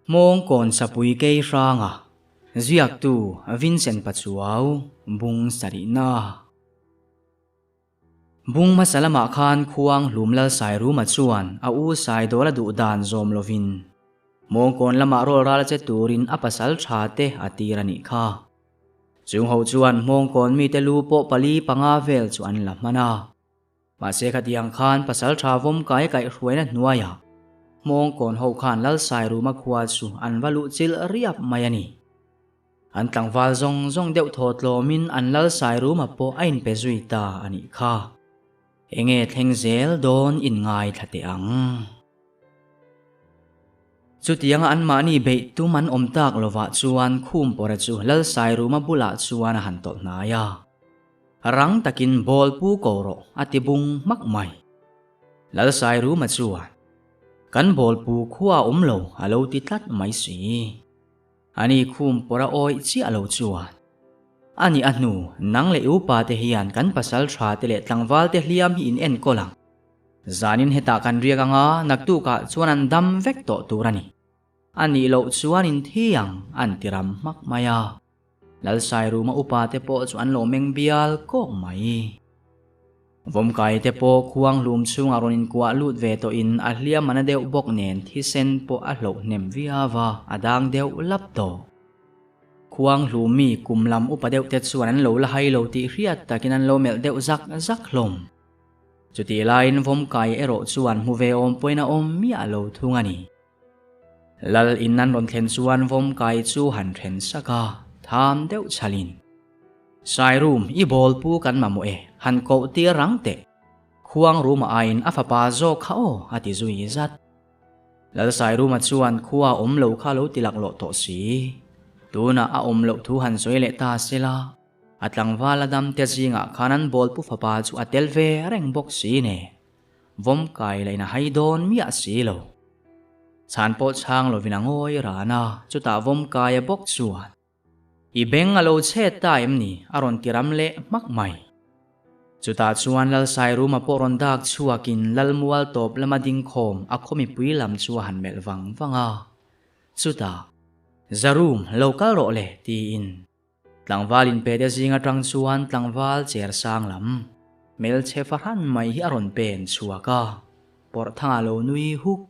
Hmawngkawn Sapui Kei Hranga, Ziaktu Vincent Pachuau, Bung Sarihna. Bung hmasa lamah khan Khuang Hlum Lal Sairuma chuan a u Saidawla duh dan zawm lovin Hmawngkawn lamah rawl ral che turin a pasal tha te a tir a nih kha. Chung ho chuan Hmawngkawn mite lu pawh pali panga vel chu an la hman a. Mahse khatiang khan pasal tha vawm kai kaihhruaina hnuaiah Hmawngkawn ho khan Lalsairuma khua chu an va luh chilh riap mai a ni. An tlangval zawng zawng deuh thaw tlawmin an Lalsairuma pawh a inpe zui ta a nih kha. Enge thleng zel dawn in ngaithla teh ang. Chutianga anmahni beih tum an awm tak lovah chuan Khumpawra chu Lalsairuma bulah chuan a han tawlh hnai a. Rang takin ball pu ko rawh a ti bung hmak mai. Lalsairuma chuan, Kan ball pu khua a awm lo a lo ti tlat mai si. Ani khum pawr a awih chiah lo chuan, Ani a hnu, nang leh i upa te hian kan pasal tha te leh tlangval te hliam hi in enkawl ang. Zanin hetah kan riak anga naktukah chuan an dam vek tawh tur a ni. A nih loh chuan in thi ang an ti ram hmak mai a. Lalsairuma upa te pawh chu an lo meng bial kawk mai. Vawmkai te pawh khuang hlum chhungah rawn inkuah lut ve tawhin a hliam a na deuh bawk nen thisen pawh a hloh hnem viau a, a dang deuh lap tawh. Khuang hlum mi kum lam upa deuh te chuan an lo la hai lo tih hriat takin an lo melh deuh zak zak hlawm. Chutih laiin Vawmkai erawh chuan hmu ve awm pawhin a awm miah lo thung a ni. Lal in an rawn thlen chuan vawm kai chu han then sak a, tham deuh chhalin. Sairum, i bawl pu kan mamawh e, han koh tir rang teh. Khuang ruma aiin a fapa zawk kha aw, a ti zui zat. Lal Sairuma chuan khua awm lo kha lo ti laklawh tawh si. Tunah a awm loh thu han sawi leh ta sela, a tlangval a dam te zingah khan an bawl pu fapa chu a tel ve reng bawk si ne. Vawm kai lain a hai dawn miah si lo. Chhan pawh chhang lovin a ngawi ran a, chutah vawm kaia bawk chuan, I beng a lo chhet ta em ni? a rawn ti ram leh hmak mai. Chutah chuan Lalsairuma pawh rawn dak chhuakin Lalmual tawp lama ding khawm a khaw mipui lam chu a han melh vang vang a. Chutah, Zarum, lo kal rawh le, tiin Tlangval inpete zing atang chuan tlangval cher sang lam hmelchhe fahran mai hi a rawn pen chhuak a, pawrh thangah lo nui huk.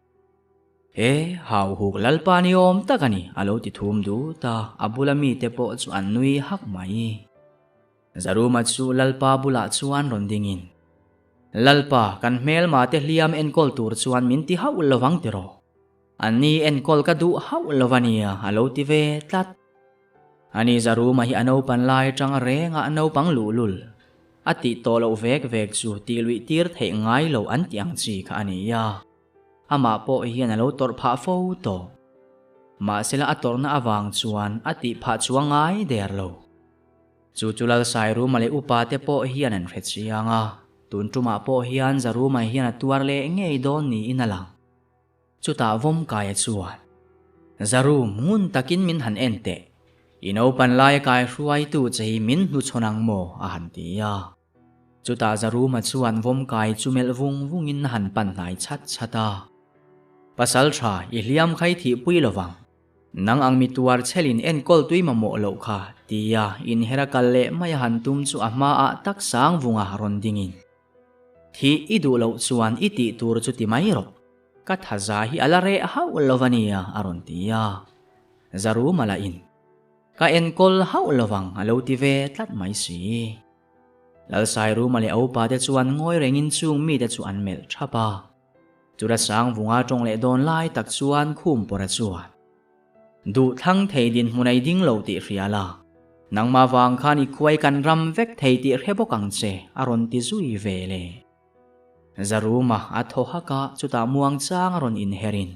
He hau huk lalpa ni awm tak a ni, a lo ti thum dut a, a bula mite pawh chu an nui hak mai. Zaruma chu lalpa bulah chuan rawn dingin, Lalpa, kan hmelma te hliam enkawl tur chuan min ti hauh lovang tiraw? An ni enkawl ka duh hauh lo a nia, a lo ti ve tlat. Ani Zaruma hi a naupan lai atang renga a naupang luhlul a tih tawh loh vek vek chu tih luih tir theih ngai lo an tih ang chi kha a ni a. Amah pawh hian a lo tawrh phah fo tawh. Mahsela a tawrhna avang chuan a tih phah chuang ngai der lo. Chu chu Lalsairuma leh upa te pawh hian an hre chiang a, tun tumah pawh hian Zaruma hian a tuar leh ngei dawn niin a lang. Chutah Vawmkaia chuan, Zarum, ngun takin min han en teh. I naupan laia kai hruaitu che hi min hnuchhawn ang maw? a han ti a. Chutah Zaruma chuan Vawmkai chu melh vung vungin a han pan hnai chhat chhat a. Pasal tha, i hliam kha i thihpui lo vang. Nang ang mi tuar chhelin enkawl tui mamawh loh kha, tia inher a kal leh mai a han tum chu a hmaah tak sang vunga rawn dingin. Thih i duh loh chuan i tih tur chu ti mai rawh. Ka thaza hi a la reh hauh lo a nia, a rawn ti a. Zaruma lah in, Ka enkawl hauh lo vang, a lo ti ve tlat mai si. Lalsairuma leh a upa te chuan ngawi rengin chung mite chu an melh thap a. Chura Sangvunga tawng leh dawn lai tak chuan Khumpawra chuan, Duh thlang thei dinhmun ei ding lo tih hria la, nangmah vang khan i khuai kan ram vek thei tih hre bawk ang che, a rawn ti zui ve le. Zaruma a thaw hak a, chutah muang chang a rawn inherin,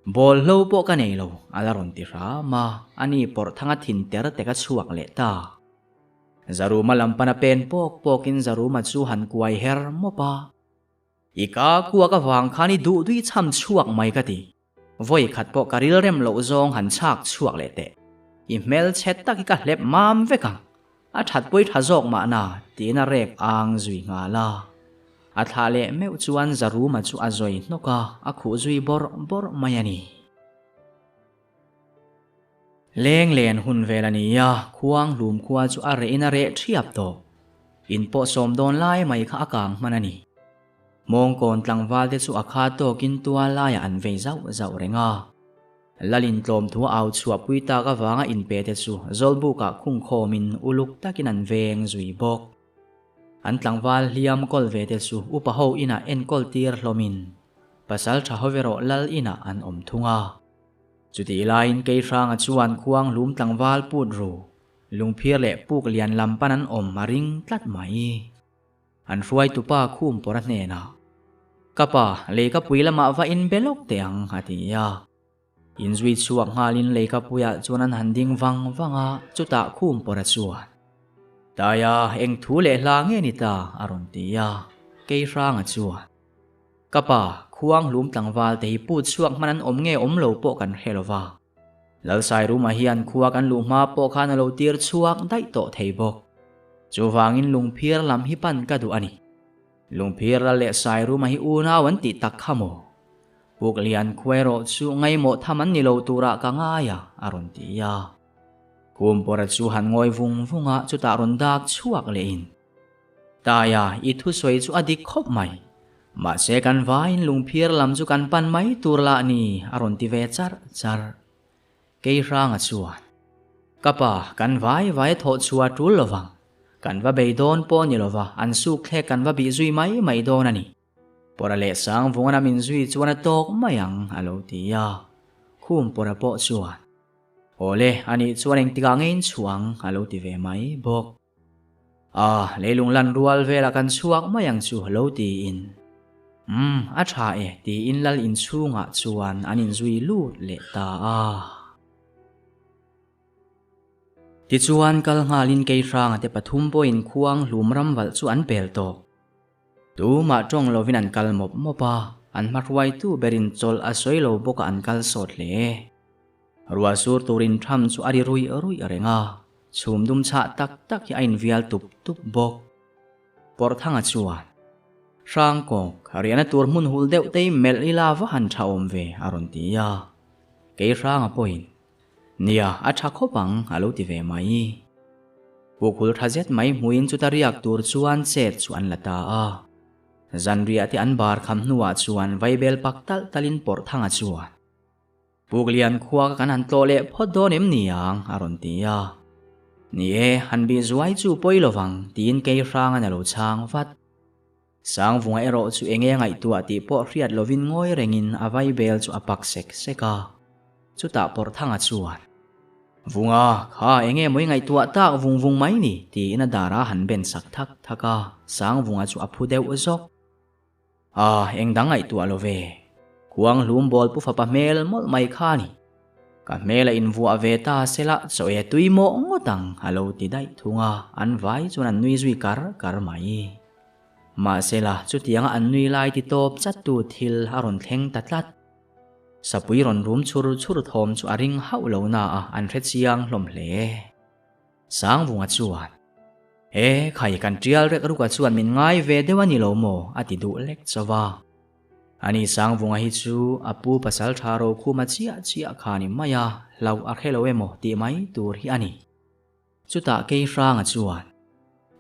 Bawlhlo pawh ka nei lo, a la rawn ti hram a, ani pawrh thanga thin ter te ka chhuak leh ta. Zaruma lam pana pen pawk pawkin Zaruma chu han kuai her mawp a, I ka kuak avang khan i duh dui chham chhuak mai ka ti. Vawi khat pawh ka rilrem loh zawng han chhak chhuak leh teh. I hmelchhe tak hi ka hlep mam vek ang. A that pawi tha zawk mahna tiin a rek ang zui nghal a. A thlah leh meuh chuan Zaruma chu a zawi hnawk a, a khuh zui bawrh bawrh mai a ni. Leng len hun vel a ni a, khuang hlum khua chu a reh in a reh thiap tawh. In pawh sawm dawn lai mai kha a kang hman a ni. Mawngkawn tlangval te chu a kha tawkin tual laiah an vei zauh zauh reng a. Lalin tlawm thu a au chhuah pui tak avanga inpe te chu Zawlbukah khungkhawmin uluk takin an veng zui bawk. An tlangval hliam kawl ve te chu upa ho inah enkawl tir hlawmin pasal tha ho erawh lal inah an awm thung a. Chutih laiin Keihranga chuan khuang hlum tlangval put ru, lungphir leh puk lian lam pan an awm a ring tlat mai. An hruaitupa khum pawr a hnenah, Ka pa, leikapui lamah va in be lawk teh ang, a ti a. Inzui chhuak nghalin leikapuiah chuan an han ding vang vang a, chutah khum pawr a chuan, Taia, eng thu leh hla nge ni ta? a rawn ti a. Keihranga chuan. Ka pa, khuang hlum tlangval te hi put chhuak hman an awm nge awm lo pawh kan hre lo va. Lalsairuma hian khua kan luh hma pawh khan a lo tir chhuak daih tawh thei bawk. Chuvangin lungphir lam hi pan ka duh a ni. Lungphir lal leh Sairuma hi unau an tih tak kha maw? Puklian khua erawh chu ngaimawh tham an ni lo turah ka ngai a, a rawn ti a. Khumpawra chu han ngawi vung vung a, chutah rawn dak chhuak lehin. Taia, i thusawi chu a dik khawp mai. Mahse kan vaiin lungphir lam chu kan pan mai tur lah ni, a rawn ti ve char char. Keihranga chuan, Ka pa, kan vai vai a thawh chhuah tul lo vang. Kan va bei dawn pawh ni lova, an suk thlek kan va bih zui mai mai dawn a ni. Pawra leh Sangvungan a min zui chuan a tawk mai ang, a lo ti a. Khum Pawra pawh chuan, Awle, anih chuan engtikah nge in chhuah ang, a lo ti ve mai bawk. A, leilung lan rual velah kan chhuak mai ang chu lo tiin. Umm, a tha e tiin lal inchhungah chuan an inzui lut leh ta a. Tichuan kal nghalin Keihranga te pathum pawhin khuang hlum ram valh chu an pel tawh. Tumah tawng lovin an kal mawp mawp a, an hmahruaitu berin chawlh a sawi lo bawk a an kal sawt hle. Ruah sur turin tham chu a ri ruih ruih reng a, chhum dum chhah tak tak hi a invial tup tup bawk. Pawrhthanga chuan, Hrangkawk, riahna tur hmun hul deuh te i melh ila va han tha awm ve, a rawn ti a. Kei Hranga pawhin, Nia, a tha khawp ang, a lo ti ve mai. Pukhul tha zet mai hmuin chuta riak tur chuan chet chu an la ta a. Zanriah te an bar kham hnuah chuan vaibel pak talh talhin Pawrhthanga chuan, Puklian khua ka kan han tlawh leh phawt dawn em ni ang? a rawn ti a. Ni e, han bih zuai chu pawi lo vang, tiin kei hrang a lo chhang vat. Sangvunga erawh chu enge ngaihtuah tih pawh hriat lovin ngawi rengin a vaibel chu a pak sek sek a. Chutah Pawrhthanga chuan, Vunga, kha enge mawi ngaihtuah tak vung vung mai ni, tiin a darah a han ben sak thak thak a, Sangvunga chu a phu deuh zawk. Ah, eng dang ngaihtuah lo ve. Khuang hlum bawl pu fapa hmel mawlh mai kha ni. Ka hmel a invuah ve ta sela chaw e tui mawh ngawt ang a lo ti daih thung a, an vai chuan an nui zui kar kar mai. Mahsela, chutianga an nui lai ti tawp chat tu thil a rawn thleng ta tlat. Sapui rawn rum chhur chhur thawm chu a ring hauh lo na a, an hre chiang hlawm hle. Sangvunga chuan, E, khai kan tial rek ruka chuan min ngai ve deuh a ni lo maw? a ti duh lek chauh a. Ani Sangvunga hi chu a pu pasal tha Rokhuma chiah chiah kha ni mai a, hlauh a hre lo emaw tih mai tur hi a ni. Chutah Keihranga chuan,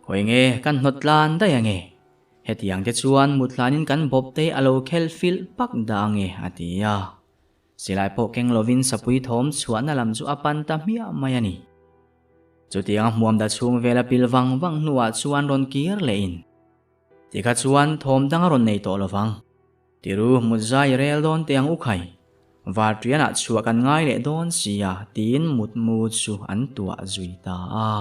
Khawi nge kan hnawt tlan daih ange? Hetiang te chuan muthlanin kan bawp te a lo khel filh pak dah ange a ti a. Silai pawh keng lovin sapui thawm chhuahna lam chu a pan ta hmiah mai a ni. Chutianga hmuam da chhung vela pil vang vang hnuah chuan rawn kir lehin, Tikha chuan thawm dang a rawn nei tawh lovang. Tiru mut zai rel dawn teh ang u khai. Varṭianah chhuah kan ngai leh dawn si a, tiin mutmu chu an tuah zui ta a.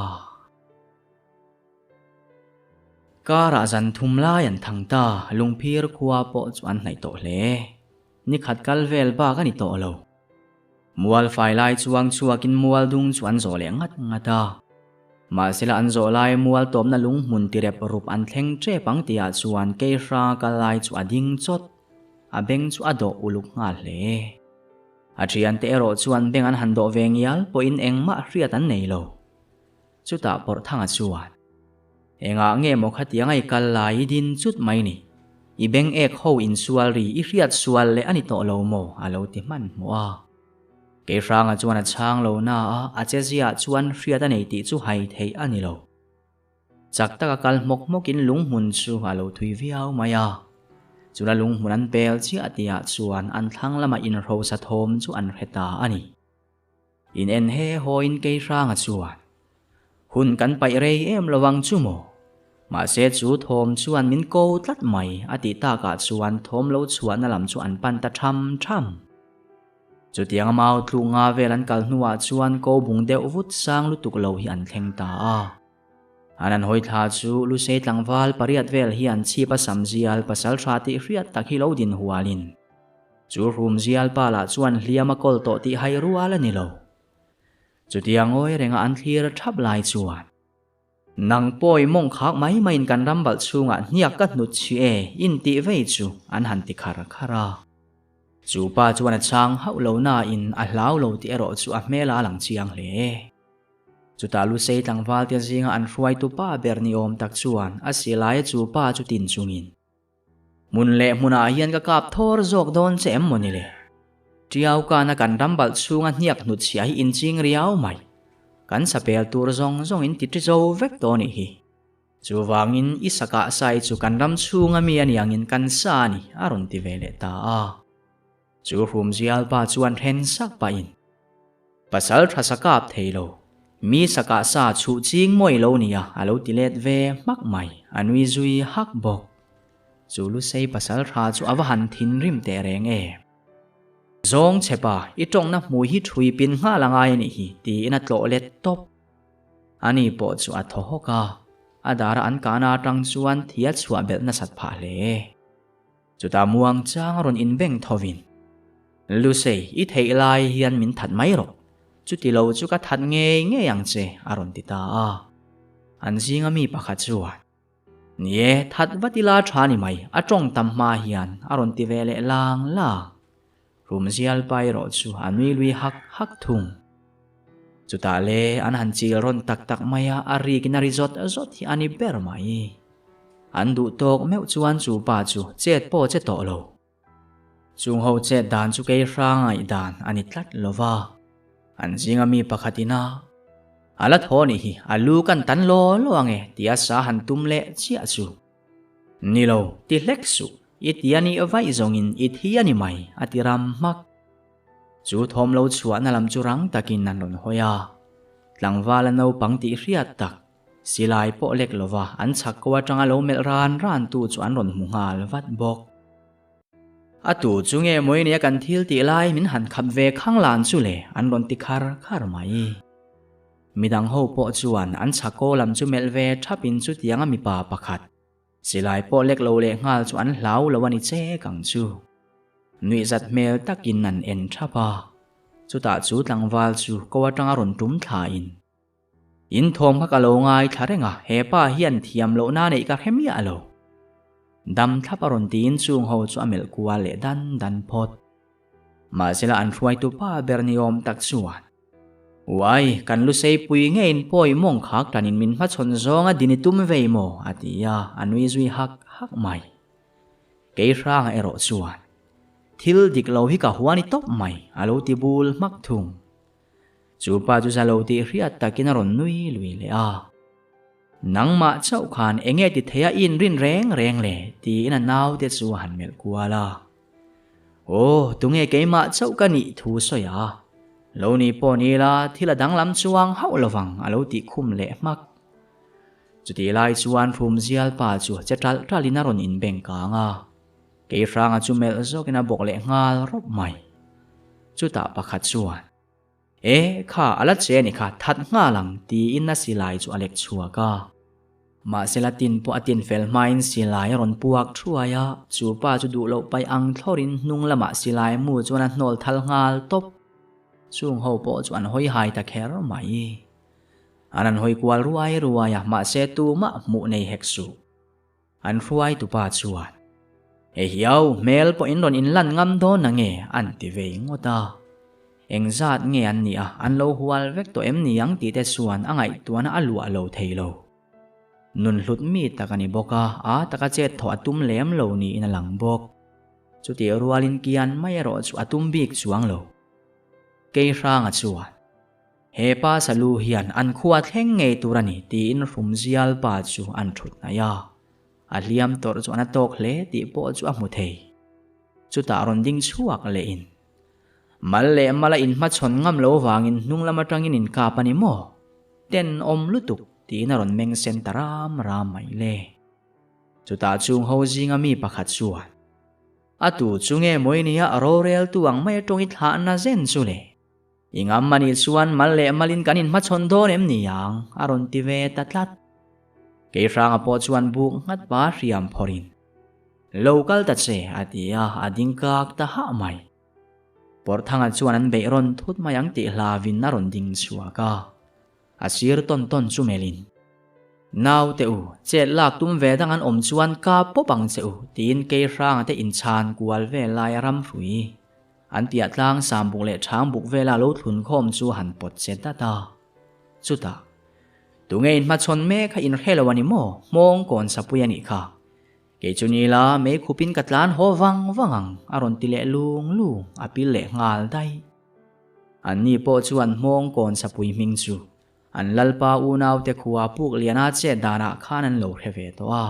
Karah zan thum lai an thang ta, lungphir khua pawh chu an hnaih tawh hle. Ni khat kal vel bak a ni tawh lo. Mual fai lai chuang chhuakin mual dung chu an zawh leh ngat ngat a. Mahsela an zawh lai mual tawpna lung hmun ti rep rup an thleng tep ang tihah chuan Keihranga kal lai chu a ding chawt. A beng chu a dawh uluk nghal hle. A thiante erawh chuan beng an han dawh ve ngial pawhin engmah hriat an nei lo. Chutah Pawrhthanga chuan, Engah nge maw khatianga i kal lai i din chut mai ni? I beng ek ho insual ri i hriat sual leh a ni tawh lo maw? a lo ti hmanhmawh a. Keihranga chuan a chhang lo na a, a cheziah chuan hriat a nei tih chu hai theih a ni lo. Chak taka kal hmawk hmawkin lunghmun chu a lo thui viau mai a. Chula lunghmun an pel chiah tihah chuan an thlang lama inhrosa thawm chu an hre ta a ni. In en he hawiin Keihranga chuan, Hun kan paih rei em lo ang chu maw? Mahse chu thawm chuan min ko tlat mai a tih takah chuan thawm lo chhuahna lam chu an pan ta tham tham. Chutianga mau tluk nga vel an kal hnuah chuan ko bung deuh vut sang lutuk lo hi an thleng ta a. An an hawi thla chu Lusei tlangval pariat vel hian chhip a sam zial pasal tha tih hriat tak hi lo din hualin chu hrum zial pa lah chuan hliam a kawl tawh tih hai rual a ni lo. Chutia ngawi renga an thlir thap lai chuan Nang pawi mawng khak mai maiin kan ram balh chhungah hniak ka hnut chhi e, in tih vei chu an han ti khar khar a. Chu pa chuan a chhang hauh lo nain a hlau lo tih erawh chu a hmel a lang chiang hle. Chutah Lusei tlangval te zinga an hruaitu pa ber ni awm tak chuan a silai a chu pa chu tin chungin, Hmun leh hmunah hian ka kap thawr zawk dawn che em mawni le? Tiau kana kan ram balh chhunga hniak hnut chhia hi inching riau mai. Kan chapel tur zawng zawng in ti ṭi zo vek tawh anih hi. Chuvangin i sakah sai chu kan ram chhunga mi aniangin kan sa a ni, a rawn ti ve leh ta a. Chu Hrumzialpa chuan then sak pahin, Pasal tha sa kap thei lo, mi sakah sa chhuh ching mawi lo nia a lo ti let ve hmak mai, a nui zui hak bawk. Chu Lusei pasal tha chu a va han thinrim teh reng e. Zawng che pa, i tawngna hmui hi thui pin nghal a ngai a nih hi, tiin a tlawh let tawp. Ani pawh chu a thaw hawk a, a dara an kahna atang chuan thi a chhuah belh nasat phah hle. Chutah muang chang a rawn inbeng thovin, Lusei, i theih lai hian min that mai rawh. Chuti lo chu ka that ngei ngei ang che, a rawn ti ta a. An zinga mi pakhat chuan, Ni e, that vat ila tha ni mai, a tawng tam hma hian, a rawn ti ve leh lang lang. Rumzial pa erawh chu a nui lui hak hak thung. Chutah le an han chil rawn tak tak mai a, a rikin a ri zawt zawt hi a ni ber mai. An duh tawk meuh chuan chu pa chu chet pawh che tawh lo. Chung ho chet dan chu kei hrang ngaihdan a ni tlat lo va. An zinga mi pakhatin a, A la thaw nih hi, a lu kan tan law law ang e tia sa han tum leh chiah chu. Ni lo, ti hlek suh, i ti a nih vaih zawngin i thi a ni mai, a ti ram hmak. Chu thawm lo chhuahna lam chu rang takin an rawn hawi a. Tlangvala naupang tih hriat tak, silai pawh lek lova an chhak ko atanga lo melh ran ran tu chu an rawn hmu nghal vat bawk. A tu chu nge mawi nia kan thil tih lai min han khap ve khang lan chu le, an rawn ti khar khar mai. Midang ho pawh chuan an chhakaw lam chu melh ve thap in chutianga mipa pakhat, silai pawh lek lo leh nghal chu an hlau lo a ni chek ang chu. Nuihzat hmel takin an en thap a, chutah chu tlangval chu ko atanga rawn tum thla in, In thawm kha ka lo ngaithla reng a, he pa hian thiam lohna neih ka hre miah lo. Dam thlap a rawn tiin chung ho chu a melh kual leh dan dan phawt. Mahsela an hruaitu pa ber ni awm tak chuan, Uai, kan lusei pui ngeiin pawi mawng khak tanin min hmachhawn zawnga din i tum vei maw? a ti a, a nui zui hak hak mai. Kei hranga erawh chuan, Thil dik lo hi ka hua ni tawp mai, a lo ti bul hmak thung. Chu pa chu za lo tih hriat takin a rawn nui lui leh a. Nangmah chauh khan enge ti thei a i inrin reng reng le? tiin a naute chu a han melh kual a. Aw, tunge keimah chauh ka nih thu sawi a? Lo ni pawh ni ila thil a danglam chuang hauh lovang a lo tih khum leh hmak. Chutih lai chuan Hrumzial pa chu che ṭalh ṭalhin a rawn inbeng kang a. Keihranga chu melh zawkin a bawk leh nghal rawp mai. Chutah pakhat chuan, E, kha a la che a ni kha, that nghal ang, tiin a silai chu a lek chhuak a. Mahse la tin pawh a tin fel hmain silai a rawn puak thuai a, chu pa chu duh loh paih ang thlawrin hnung lamah silai mu chuan a hnawl thal nghal tawp. Chung ho pawh chu an hawi hai ta kher mai. An han hawi kual ruai ruai a, mahse tumah hmuh nei hek suh. An hruaitupa chuan, Ehiau, hmel pawh in rawn inlan ngam dawn na nge? an ti vei ngawt a. Engzat nge an nih a, an lo hual vek tawh em ni ang tih te chuan a ngaihtuahna a luah lo thei lo. Nun hlut mi tak a ni bawk a, a taka chet thawh a tum lem lo niin a lang bawk. Chutih rualin kian mai erawh chu a tum bik chuang lo. Keihranga chuan, He pa salu hian an khua thleng ngei tur a ni tiin Hrumzial pa chu an thut hnaih a. A hliam tawrh chu a na tawk hle tih pawh chu a hmu thei. Chutah rawn ding chhuak lehin, Mal leh mala inhmachhawn ngam lo vangin hnung lam atangin inkap a ni maw? Tenawm lutuk tiin a rawn meng sen ta ram ram mai le. Chutah chung ho zinga mi pakhat chuan, A tu chu nge mawi nia roreltu ang mai atawng i thlahna zen chu le? I ngam a nih chuan mal leh malin kan inhmachhawn dawn em ni ang? a rawn ti ve ta tlat. Keihranga pawh chuan buk nghat pa hriam phawrhin, Lo kal ta che, a ti a, a ding kak ta hah mai. Pawrhthanga chuan an beih rawn thut mai ang tih hlavin a rawn ding chhuak a. A sir tawn tawn chu melhin, Naute u, chet lak tum ve dang an awm chuan ka pawp ang che u, tiin Keihranga te inchhan kual vel lai a ram hrui. An piah tlang sambuk leh chhangbuk vela lo thlun khawm chu han pawt che dat a. Chutah, Tunge inhmachhawn mek kha inhre lo a ni maw? Hmawng kawn sapui a nih kha. Kei chu ni la, mei khupin ka tlan haw vang vang ang, a rawn ti leh lung lung, a pil leh nghal daih. Anni pawh chuan hmawng kawn sapui hming chu an lalpa unaute khua puk liana chet danah khan an lo hre ve tawh a.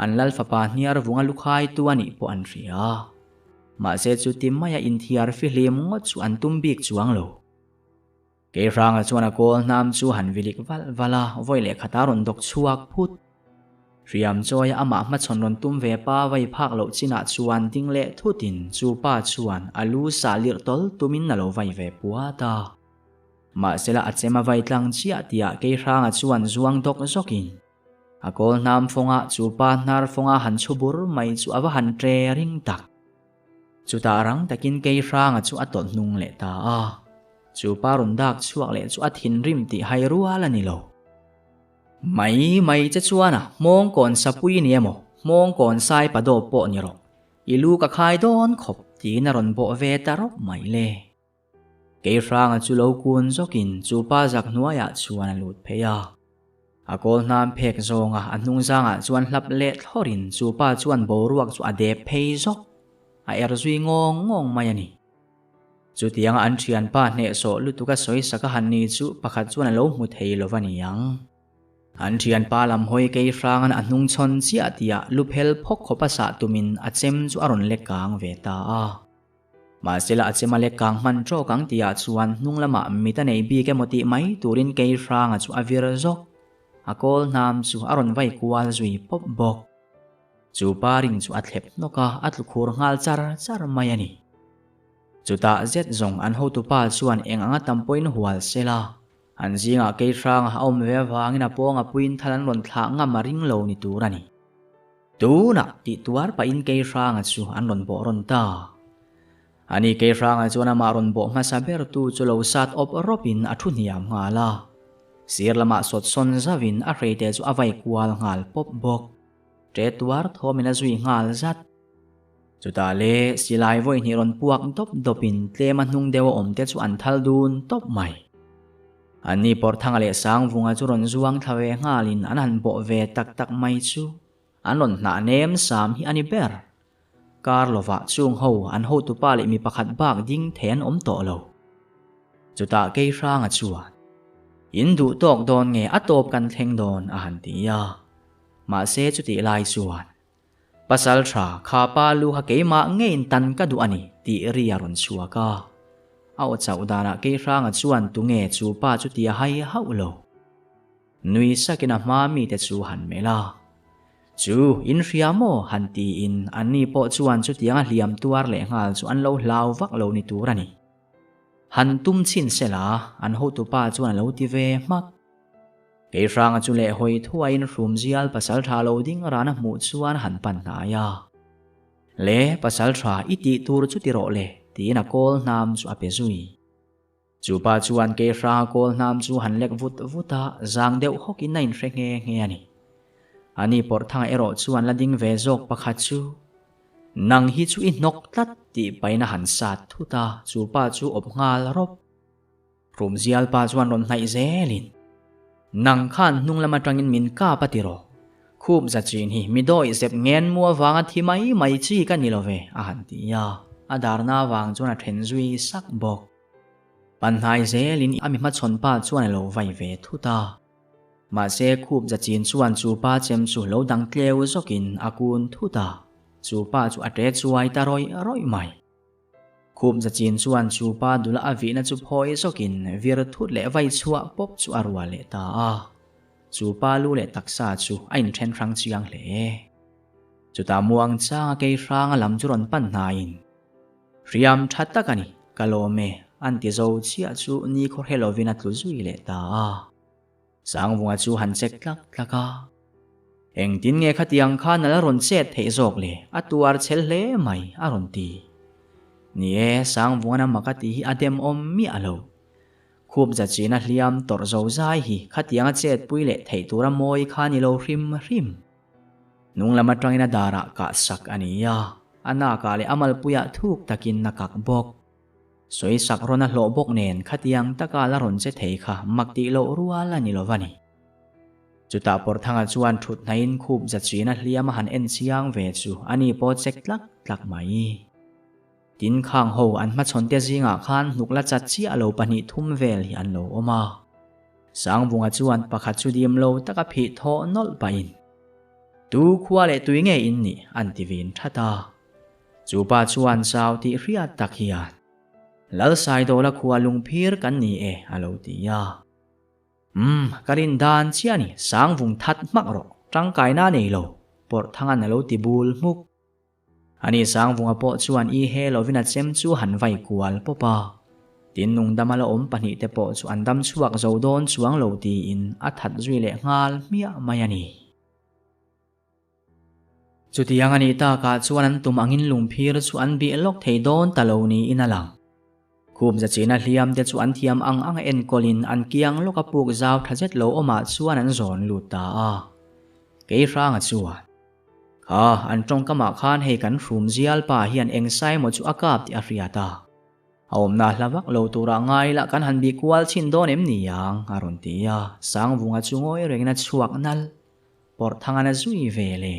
An lal fapa hniar vunga lukhaitu a nih pawh an hria. Mahse chuti maia inthiar fihlim ngawt chu an tum bik chuang lo. Keihranga chuan a kawl hnam chu han vilik valh valh a, vawi leh khat a rawn dawk chhuak phut. Hriam chawia amah hmachhawn rawn tum ve pa vai phak loh chinah chuan ding leh thutin chu pa chuan a lu sah lirh tawl tumin a lo vai ve puat a. Mahsela a chem a vai tlang chiah tihah Keihranga chuan zuang dawk zawkin a kawl hnam fawngah chu pa hnar fawnga han chhu bur mai chu a va han tre ring tak. Chutah rang takin Keihranga chu a tawlh hnung leh ta a, chu pa rawn dak chhuak leh chu a thinrim tih hai rual a ni lo. Mai mai che chuan a hmawng kawn sapui ni emaw, hmawng kawn sai pa dawp pawh ni rawh, i lu ka khai dawn khawp tiin a rawn bawh ve ta rawp mai le. Keihranga chu lo kun zawkin chu pa zak hnuaiah chuan a lut phei a. A kawl hnam phek zawnga a hnung zangah chuan hlap leh thlawrin chu pa chuan boruak chu a dep phei zawk, a er zui ngawng ngawng mai a ni. Chutianga an thianpa hnehsawh lutuk a sawi sak a han ni chu pakhat chuan a lo hmu thei lo va ni ang. An thianpa lam hawi kei hrangan a hnung chhawn chiah tihah lu phel phawk khawp a sah tumin a chem chu a rawn lek kang ve ta a. Mahsela a chem a lek kang hman tawk ang tihah chuan hnung lamah mit a nei bik emaw tih mai turin kei hranga chu a vir zawk. A kawl hnam chu a rawn vai kual zui pawp bawk. Chu pa ring chu a thlep hnawk a, a tlu khur nghal char char mai a ni. Chutah zet zawng an hotupa chuan eng anga tam pawhin hual se la, an zingah kei hranga a awm ve avangin a pawnga puiin thal an rawn thlah ngam a ring lo ni tur a ni. Tunah tih tuar pahin kei hranga chu an rawn bawh rawn ta. Ani kei hranga chuan amah rawn bawh hmasa bertu chu lo sat awp rawpin a thu hniam nghal a. Sir lamah sawt sawn zauhin a hreite chu a vai kual nghal pawp bawk. Ṭe tuar thawmin a zui nghal zat. Chutah le silai vawi hnih rawn puak dawp dawpin tlema hnung deuh a awm te chu an thal dun tawp mai. Anni Pawrthanga leh Sangvunga chu rawn zuang thla ve nghalin an han bawh ve tak tak mai chu an rawn hnah nem sam hi a ni ber. Kar lovah chung ho an hotupa leh mi pakhat bak ding thei an awm tawh lo. Chutah Keihranga chuan, In duh tawk dawn nge a tawp kan thleng dawn a han ti a. Mahse chutih lai chuan, Pasal tha, kha pa lu kha keimah ngeiin tan ka duh a ni, tih ri a rawn chhuak a. A aw chauh danah Keihranga chuan tunge chu pa chu ti a hai hauh lo. Nui sakin a hma mite chu han melh a. Chu, in hria maw? han tiin anni pawh chuan chutianga hliam tuar leh nghal chu an lo hlau vak lo ni tur a ni. Han tum chhin sela, an hotupa chuan a lo ti ve hmak. Keihranga chu leh hawi thuaiin Hrumzial pasaltha lo ding ran a hmuh chuan han pan hnai a. Le, pasaltha i tih tur chu ti rawh le, tiin a kawl hnam chu a pe zui. Chu pa chuan Keihranga kawl hnam chu han lek vut vut a, zang deuh hawkin a inhre nghe nghe a ni. Ani Pawrhthanga erawh chuan la ding ve zawk pakhat chu, Nang hi chu i hnawk tlat tih pain a han sat thut a, chu pa chu awp nghal rawp. Hrumzial pa chuan rawn hnaih zelin, Nang khan hnung lam atangin min kap a ti rawh. Khup za chin hi mi dawih zep ngen mu avanga thi mai mai chi ka ni lo ve, a han ti a, a darna avang chuan a then zui sak bawk. Panhnai zelin a mi hmachhawn pa chuan a lo vai ve thut a. Mahse khup za chin chuan chu pa chem chu lo dang tleu zawkin a kun thut a, chu pa chu a ṭe chuai ta rawih rawih mai. Khup za chin chuan chu pa dula a vihna chu phawi zawkin vir thut leh vai chhuah pawp chu a rual leh ta a. Chu pa lu leh taksa chu a inṭhen hrang chiang hle. Chutah muang changa kei hranga lam chu rawn pan hnaiin, Hriam tha tak a ni, ka lawm e, an ti zo chiah chu ni khaw hre lovin a tlu zui leh ta a. Sangvunga chu han check tlak tlak a. Engtin nge khatiang khan a la rawn chet theih zawk le, a tuar chhel hle mai, a rawn ti. Ni e, Sangvunga'n a mak a tih hi a demawm miah lo. Khup za china hliam tawrh zo zai hi khatianga chetpui leh theih tura mawi kha ni lo hrim hrim. Hnung lam atangin a darah kah sak a ni a, a nakah leh a malpuiah thuk takin a kak bawk. Sawi sak rawn a hlawh bawk nen khatiang taka la rawn che thei kha mak tih loh rual a ni lo va ni. Chutah Pawrthanga chuan thut hnaiin khup za china hliam a han en chiang ve chu a ni pawh chek tlak tlak mai. Tin khang ho an hmachhawn te zingah khan hnuk la chat chiah lo pahnih thum vel hi an lo awm a. Sangvunga chuan pakhat chu dim lo taka phih thawh nawlh pahin, Tu khua leh tui nge in nih? an ti vin that a. Chu pa chuan chau tih hriat tak hian, Lalsaidawla khua lungphir kan ni e a lo ti a. Umm, ka rin dan chiah a ni, Sangvung that hmak rawh, tangkaina a nei lo, Pawrhthanga'n a lo ti bul hmuk. Ani Sangvunga pawh chuan i he lovin a chem chu han vai kual pawp a. Tin nungdama la awm pahnihte pawh chu an dam chhuak zo dawn chuang lo tiin a that zui leh nghal hmiah mai a ni. Chutiang a nih takah chuan an tum angin lungphir chu an bih lawk thei dawn ta lo niin a lang. Khup zachina hliam te chu an thiam ang ang a enkawlin an kiang lawk a puk zau tha zet lo awmah chuan an zawn lut ta a. Keihranga chuan. Kha, an tawngkamah khan hei kan hrum zial pa hian eng sai maw chu a kap tih a hriat a. A awmna hla vak lo turah ngai lah kan han bih kual chhin dawn em ni ang, a rawn ti a, Sangvunga chu ngawi rengin a chhuak nalh. Pawrhthangan a zui ve le.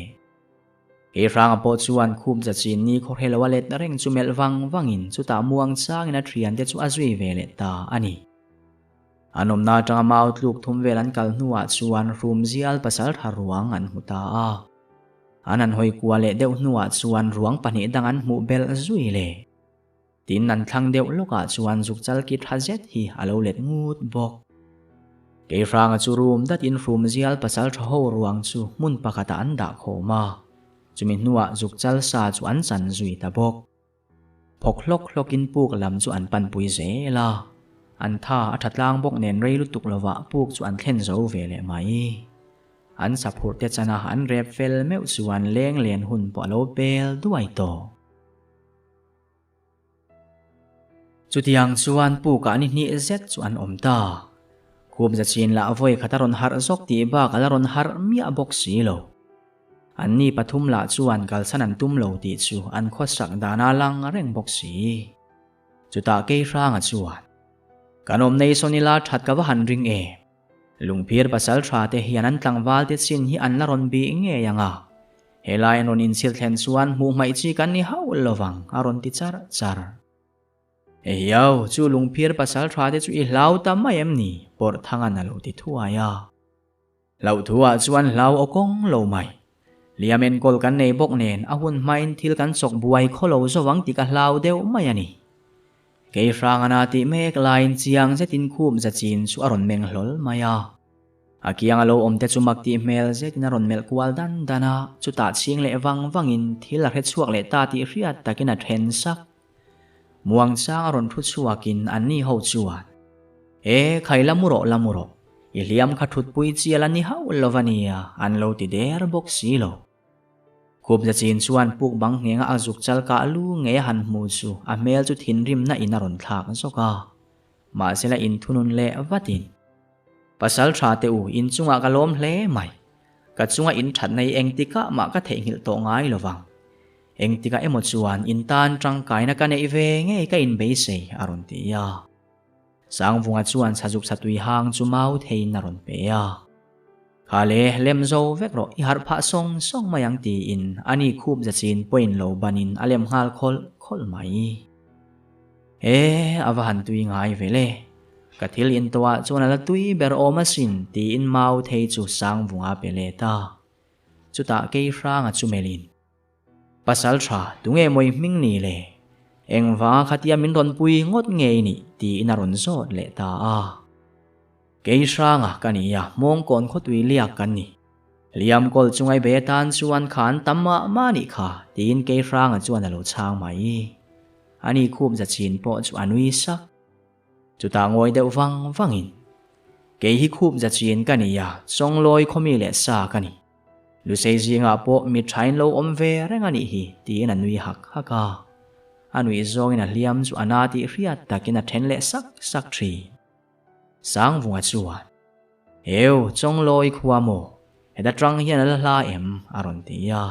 Kei hranga pawh chuan khup za chin ni khaw hre lo a let reng chu melh vang vangin chutah muang changin a thiante chu a zui ve leh ta a ni. An awmna atanga mau tluk thum vel an kal hnuah chuan hrum zial pasaltha ruang an hmu ta a. An han hawi kual leh deuh hnuah chuan ruang pahnih dang an hmuh belh zui le. Tin an thlang deuh lawkah chuan zuk chal ki tha zet hi a lo let ngut bawk. Keihranga chu rum datin hrum zial pasaltha ho ruang chu hmun pakhatah an dah khawm a, chumi hnuah zuk chal sa chu an chan zui ta bawk. Phawk hlawk hlawkin puk lam chu an panpui zel a, an tha a tha tlang bawk nen rei lutuk lovah puk chu an thlen zo ve leh mai. An saphurh te chana an rep fel meuh chuan leng len hun pawh a lo pel duai tawh. Chutiang chuan pukah ni hnih zet chu an awm ta. Khup za chin lah vawi khat a rawn harh zawk tih bak a la rawn harh miah bawk si lo. Anni pathum lah chuan kalsan an tum lo tih chu an khawsak dan a lang reng bawk si. Chutah Keihranga chuan, Kan awm nei sawn ila that ka va han ring em? Lungphir pasal tha te hian an tlangval te chin hi an la rawn bih ngei ang a, helai an rawn inchhir thlen chuan hmuh hmaih chi kan ni hauh lovang a rawn ti char char. Ehiau, chu lungphir pasal tha te chu i hlau ta mai em ni? Pawrhthanga'n a lo ti thuai a. Hlauhthuah chuan hlau aw kawng lo mai. Liam enkawl kan nei bawk nen a hun hmain thil kan chawk buai khaw lo zo ang tih ka hlau deuh mai a ni. Kei hrangana tih mek laiin chiang zetin khup za chin chu a rawn meng hlawl mai a. A kianga lo awm te chu mak tih hmel zetin a rawn melh kual dan dan a, chutah chhing leh vang vangin thil a hre chhuak leh ta tih hriat takin a then sak. Muangchang a rawn thu chhuakin anni ho chuan, E, khai la mu rawh, la mu rawh. I hliam kha thutpui chial a ni hauh lo va nia, an lo ti der bawk si lo. Khupza chin chuan puk bang nghenga a zuk chal kah lu ngei a han hmu chu a hmel chu thinrimna in a rawn thlak zawk a. Mahsela inthunun leh vatin, Pasal tha teh u, inchungah ka lawm hle mai. Ka chunga in thatna hi engtikah mah ka theihnghilh tawh ngai lo vang. Engtikah emaw chuan in tan tangkaina ka neih ve ngei ka inbeisei, a rawn ti a. Sangvunga chuan chhazuk chhatui hang chu mau theiin a rawn pe a. Kha le, lem zo vek rawh, i harh phah sawng sawng mai ang tiin ani khup zachin pawhin lo banin a lem nghal khawlh khawlh mai. E, a va han tui ngai ve le. Ka thil in tawhah chuan a la tui ber awm asin tiin mau thei chu Sangvunga pe let a. Chutah Keihranga chu melhin, Pasal tha, tunge mawi hming ni le? Engvanga khatia min rawn pui ngawt ngei nih? tiin a rawn zawt leh ta a. Keihranga ka ni a, Hmawngkawn khawtui liak kan ni. Hliam kawl chungai bei atan chuan kha an tam mah mah nih kha, tiin Keihranga chuan a lo chhang mai. Ani khup za chin pawh chu a nui sak. Chutah ngawi deuh vang vangin, Kei hi khup za chin ka ni a, Chawnglawi khawmi leh sa ka ni. Lusei zingah pawh mi thain lo awm ve reng a nih hi, tiin a nui hak hak a. A nuih zawngin a hliam chu a na tih hriat takin a then leh sak sak thin. Sangvunga chuan, Eu, Chawnglawi khua maw? Heta tang hian a la hla em? a rawn ti a.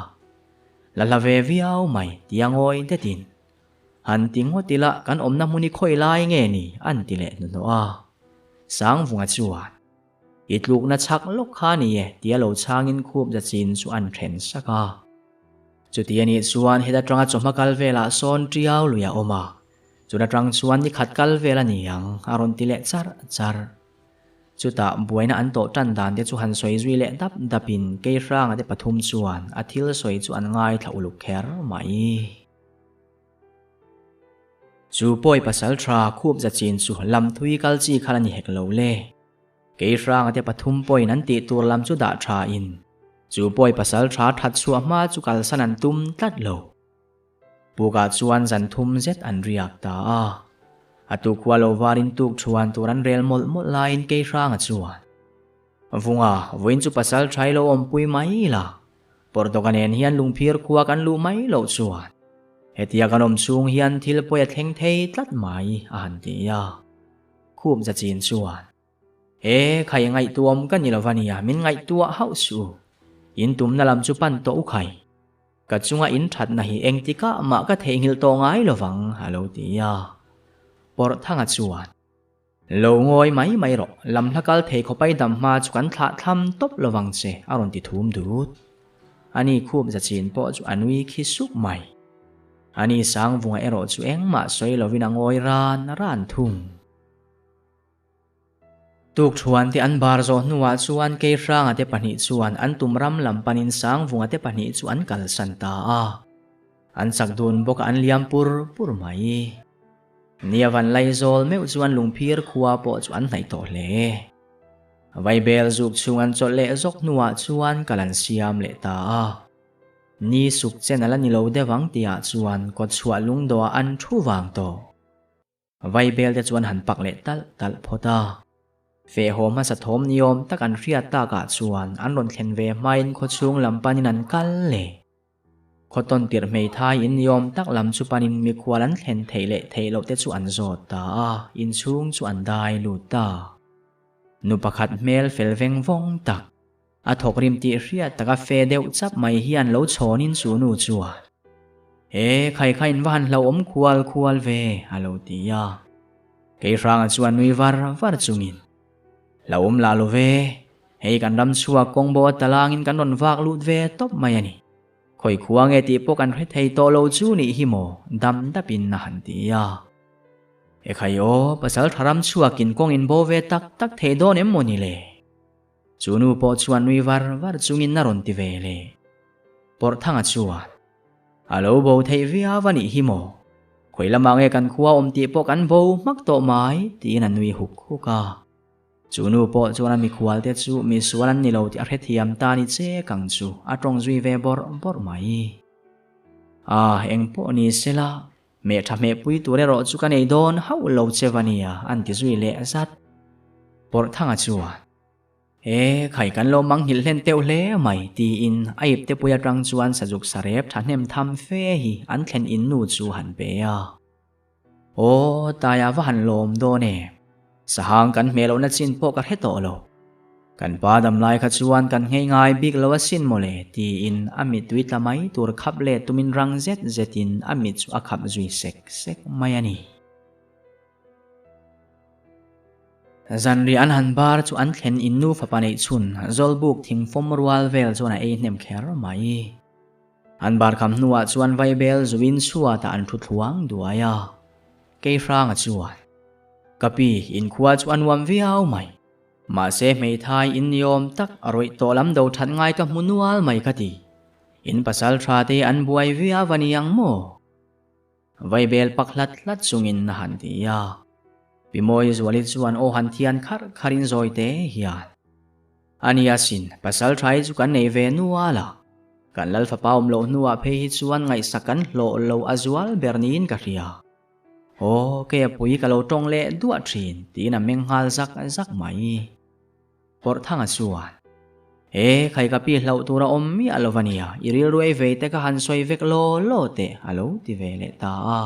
La hla ve viau mai, tia ngawi detin. Han ti ngawt ila kan awmna hmun hi khawi lai nge ni? an ti leh hnuhnawh a. Sangvunga chuan, I tlukna chhak lawk kha ni e, tia lo chhangin khup za chin chu an then sak a. Chuti a nih chuan heta tanga chawhma kal velah sawn tiau lui a awm a, Chun atang chuan ni khat kal vel a ni ang, a rawn ti leh char char. Chutah buaina an tawh tan dan te chu han sawi zui leh dap dapin Keihranga te pathum chuan a thil sawi chu an ngaithla uluk kher mai. Chu pawi pasal tha khup za chin chu lam thui kal chi kha la ni hek lo le. Keihranga te pathum pawhin an tih tur lam chu dah tha in chu pawi pasal tha that chhuah hma chu kalsan an tum tlat lo. Pukah chuan zan thum zet an riak ta a. A tukhua lo varin tuk thuan tur an rel mawlh mawlh laiin Keihranga chuan, Vunga, vawiin chu pasal thai lo awmpui mai la, Pawrtawka nen hian lungphir khua kan luh mai loh chuan hetia kan awm chhung hian thil pawi a thleng thei tlat mai, a han ti a. Khup za chin chuan, E, khai ngaihtuahawm ka ni lo va nia, min ngaihtuah hauh suh u. In tumna lam chu pan tawh u khai. Ka chunga in thatna hi engtikah mah ka theihnghilh tawh ngai lovang, a lo ti a. Pawrhthanga chuan, Lo ngawi mai mai rawh, lam hla kal thei khawpai dam hma chu kan thlah thlam tawp lovang che, a rawn ti thum dut. Ani khup za chin pawh chu a nui khi suk mai. Ani Sangvunga erawh chu engmah sawi lovin a ngawi ran ran thung. Tukṭhuan te an bar zawh hnuah chuan Keihranga te pahnih chuan an tum ram lam panin Sangvunga te pahnih chu an kalsan ta a. An chak dun bawk a an liam pur pur mai. Nia van Laizawl meuh chuan lungphir khua pawh chu an hnaih tawh hle. Vaibel zuk chhung an chawlh leh zawk hnuah chuan kal an siam leh ta a. Ni suk chen a la ni lo deuh ang tihah chuan kawtchhuah lungdawhah an thu vang tawh. Vaibel te chuan han pak leh talh talh phawt a. Fehhaw hmasa thawm ni awm tak an hriat takah chuan an rawn thlen ve hmain khawchhung lam panin an kal leh. Khawtawn tirh hmeithai in ni awm tak lam chu panin mikhual an thlen theih leh theih loh te chu an zawt ta a, inchhung chu an dai lut ta. Nu pakhat hmel fel veng vawng tak, A thawk rim tih hriat taka fe deuh chap mai hian lo chhawnin chu nu chuan, He khai kha in va han hlauhawm khual khual ve, a lo ti a. Keihranga chuan nui var var chungin, Hlauhawm lah lo ve, hei kan ram chhuak kawng bo a talangin kan rawn vak lut ve tawp mai a ni. Khawi khua nge tih pawh kan hre thei tawh lo chu nih hi maw, dam dapin a han ti a. Ekhai aw, pasal tha ram chhuakin kawng in bo ve tak tak thei dawn em maw ni le? Chu nu pawh chuan nui var var chungin a rawn ti ve le. Pawrhthanga chuan, A lo bo theih viau a nih hi maw? Khawi lamah nge kan khua awm tih pawh kan bo hmak tawh mai, tiin a nui huk huk a. Chu nu pawh chuan a mikhual te chu misual an ni lo tih a hrethiam ta ni che kang chu a tawng zui ve bawrh bawrh mai. A, eng pawh ni sela, meh tha hmehpui tur erawh chu ka nei dawn hauh lo che va nia, an ti zui leh zat. Pawrhthanga chuan, E, khai kan lo mang nghilh hlen teuh hle mai, tiin a ipte pui atang chuan sazuk sarep thahnem tham fe hi an thlen in nu chu han pe a. Aw, taia va han lawm dawn e. Sahang kan hmeh lohna chin pawh ka hre tawh lo. Kan pa damlai kha chuan kan nghei ngai bik lo asin mawle, tiin a mittui tla mai tur khap leh tumin rang zet zetin a mit chu a khap zui sek sek mai a ni. Zanriah an han bar chu an thlen in nu fapa neih chhun Zawlbuk thingfawm rual vel chuan a ei hnem kher mai. An bar kham hnuah chuan Vaibel zuin chhuatah an thu thluang duai a. Keihranga chuan, Ka pi, inkhua chu a nuam viau mai. Mahse hmeithai in ni awm tak a rawih tawh lam do that ngai ka hmu nual mai ka ti. In pasal tha te an buai viau a ni ang maw? Vaibel pak hlat hlat chungin a han ti a. Pi Mawi Zuali chuan aw han thian kharh kharhin zawi te hian, A nia sin, pasal tha hi chu kan nei ve nual a. Kan lal fapa awm loh hnuah phei hi chuan ngaihsak kan hlawh lo a zual ber niin ka hria. Aw, kei a pui ka lo tawng leh duah thin, tiin a meng nghal zak zak mai. Pawrhthanga chuan, E, khai ka pi hlauh tur a awm miah lo va nia, i rilru ei vei te ka han sawi vek law law teh, a lo ti ve leh ta a.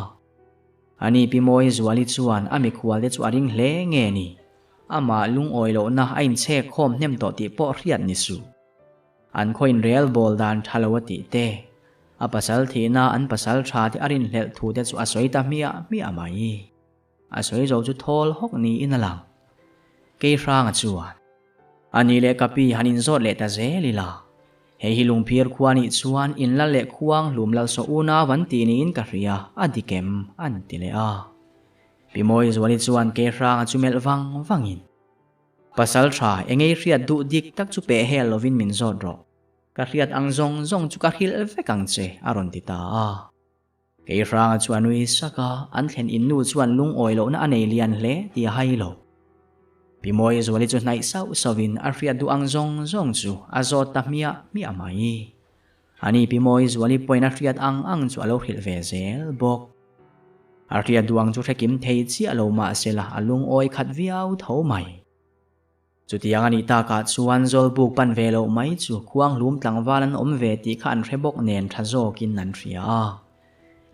Ani Pi Mawi Zuali chuan a mikhual te chu a ring hle nge ni? Amah lungawi lohna a inchhek khawm hnem tawh tih pawh hriat ni suh. An khaw inrel bawl dan tha lo a tih te, a pasal thihna an pasal tha te a rinhlelh thu te chu a sawi ta hmiah hmiah mai. A sawi zo chu thawl hawk niin a lang. Keihranga chuan, A nih leh ka pi han inzawt leh ta zel ila. Hei hi lungphir khua nih chuan inla leh khuang hlum lalsawh unau an tih niin ka hria, a dik em? an ti leh a. Pi Mawizuali chuan Keihranga chu melh vang vangin, Pasal tha, engei hriat duh dik tak chu peh hel lovin min zawt rawh. Ka hriat ang zawng zawng chu ka hrilh vek ang che, a rawn ti ta a. Keihranga chu a nui sak a, an thlen in nu chuan lungawi lohna a nei lian hle tih a hai lo. Pi Mawizuali chu hnaih sauh sauhin a hriat duh ang zawng zawng chu a zawt ta hmiah hmiah mai. Ani Pi Mawizuali pawhin a hriat ang ang chu a lo hrilh ve zel bawk. A hriat duang chu hrekim thei chiah lo mahsela a lungawi khat viau tho mai. Chutiang a nih takah chuan Zawlbuk pan ve loh mai chu khuanghlum tlangval an awm ve tih kha an hre bawk nen tha zawkin an hria a.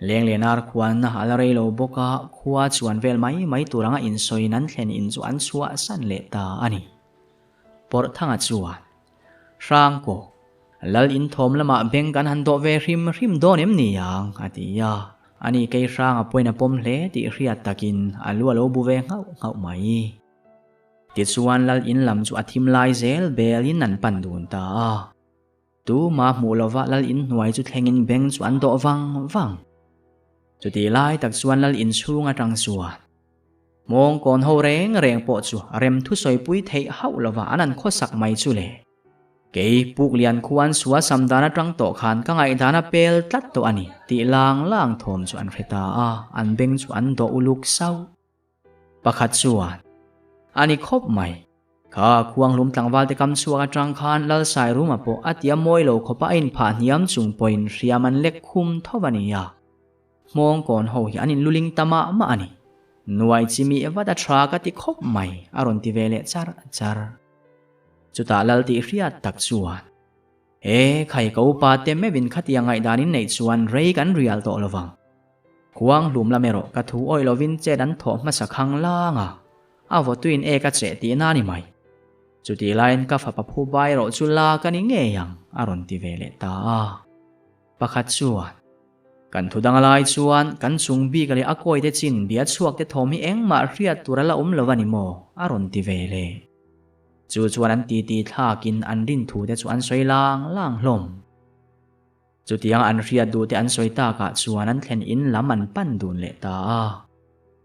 Lenglenar khuanna a la rei lo bawk a, khua chuan vel mai mai tur anga insawiin an thlen in chu an chhuahsan leh ta a ni. Pawrhthanga chuan, Hrangkaw, Lal inthawm lamah beng kan han dawh ve hrim hrim dawn em ni ang? a ti a. Ani kei hrang a pawhin a pawm hle tih hriat takin a lu a lo bu ve nghauh nghauh mai. Tichuan Lal in lam chu a thim lai zel belin an pan dun ta a. Tuma hmuh lova Lal in hnuai chu thlengin beng chu an dawh vang vang. Chutih lai tak chuan Lal in chhung atang chuan Mawngkawn ho reng reng pawh chu rem thusawipui theih hauh lova an an khawsak mai chu le. Kei Puklian khuan sual sam dan atang tawh khan ka ngaihdan a pel tlat tawh a ni tih lang lang thawm chu an hre ta a, an beng chu an dawh uluk sauh. Pakhat chuan, A ni khawp mai. Kha khuanghlum tlangval te kam chhuak atang khan Lalsairuma pawh a tia mawi lo khawpa a inphah hniam chung pawhin hriam an lek khum tho a ni a. Hmawngkawn ho hi an inluling ta mah mah a ni. Nuai chimi vat a tha ka ti khawp mai, a rawn ti ve leh char char. Chutah lal tih hriat tak chuan, E, khai ka upa te meuhin khatiang ngaihdan in neih chuan rei kan rial tawh lovang. Khuang hlum lam erawh ka thu awih lovin chet an thawh hmasa khang lang a, a vawtuin e ka cheh tihna a ni mai. Chutih laiin ka fapa phu bai erawh chu la ka ni ngei ang, a rawn ti ve leh ta a. Pakhat chuan, Kan thu dang lai chuan kan chung bik leh a kawite chin bia chhuak te thawm hi engmah hriat tur a la awm lo a ni maw? a rawn ti ve le. Chu chuan an titi thlakin an rin thu te chu an sawi lang lang hlawm. Chutianga an hriat duh te an sawi takah chuan an thlen in lam an pan dun leh ta a.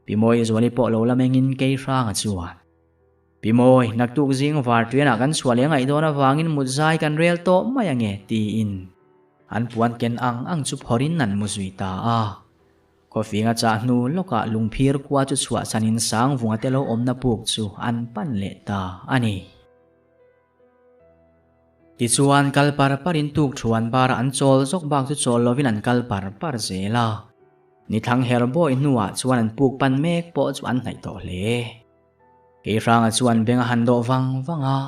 Pi Mawizuali pawh lo la mengin Keihranga chuan, Pi Mawi, naktuk zing varṭianah kan chhuah leh ngaih dawn avangin mut zai kan rel tawh mai ange, tiin an puan ken ang ang chu phawrhin an mu zui ta a. Khawfinga chah hnu lawkah lungphir khua chu chhuahsanin Sangvunga te lo awmna puk chu an pan leh ta a ni. Tichuan kal par parin tuk thuan bara an chawl zawk bak chu chawl lovin an kal par par zel a. Nithlang her bawi hnuah chuan an puk pan mek pawh chu an hnaih tawh hle. Keihranga chuan beng a han dawh vang vang a,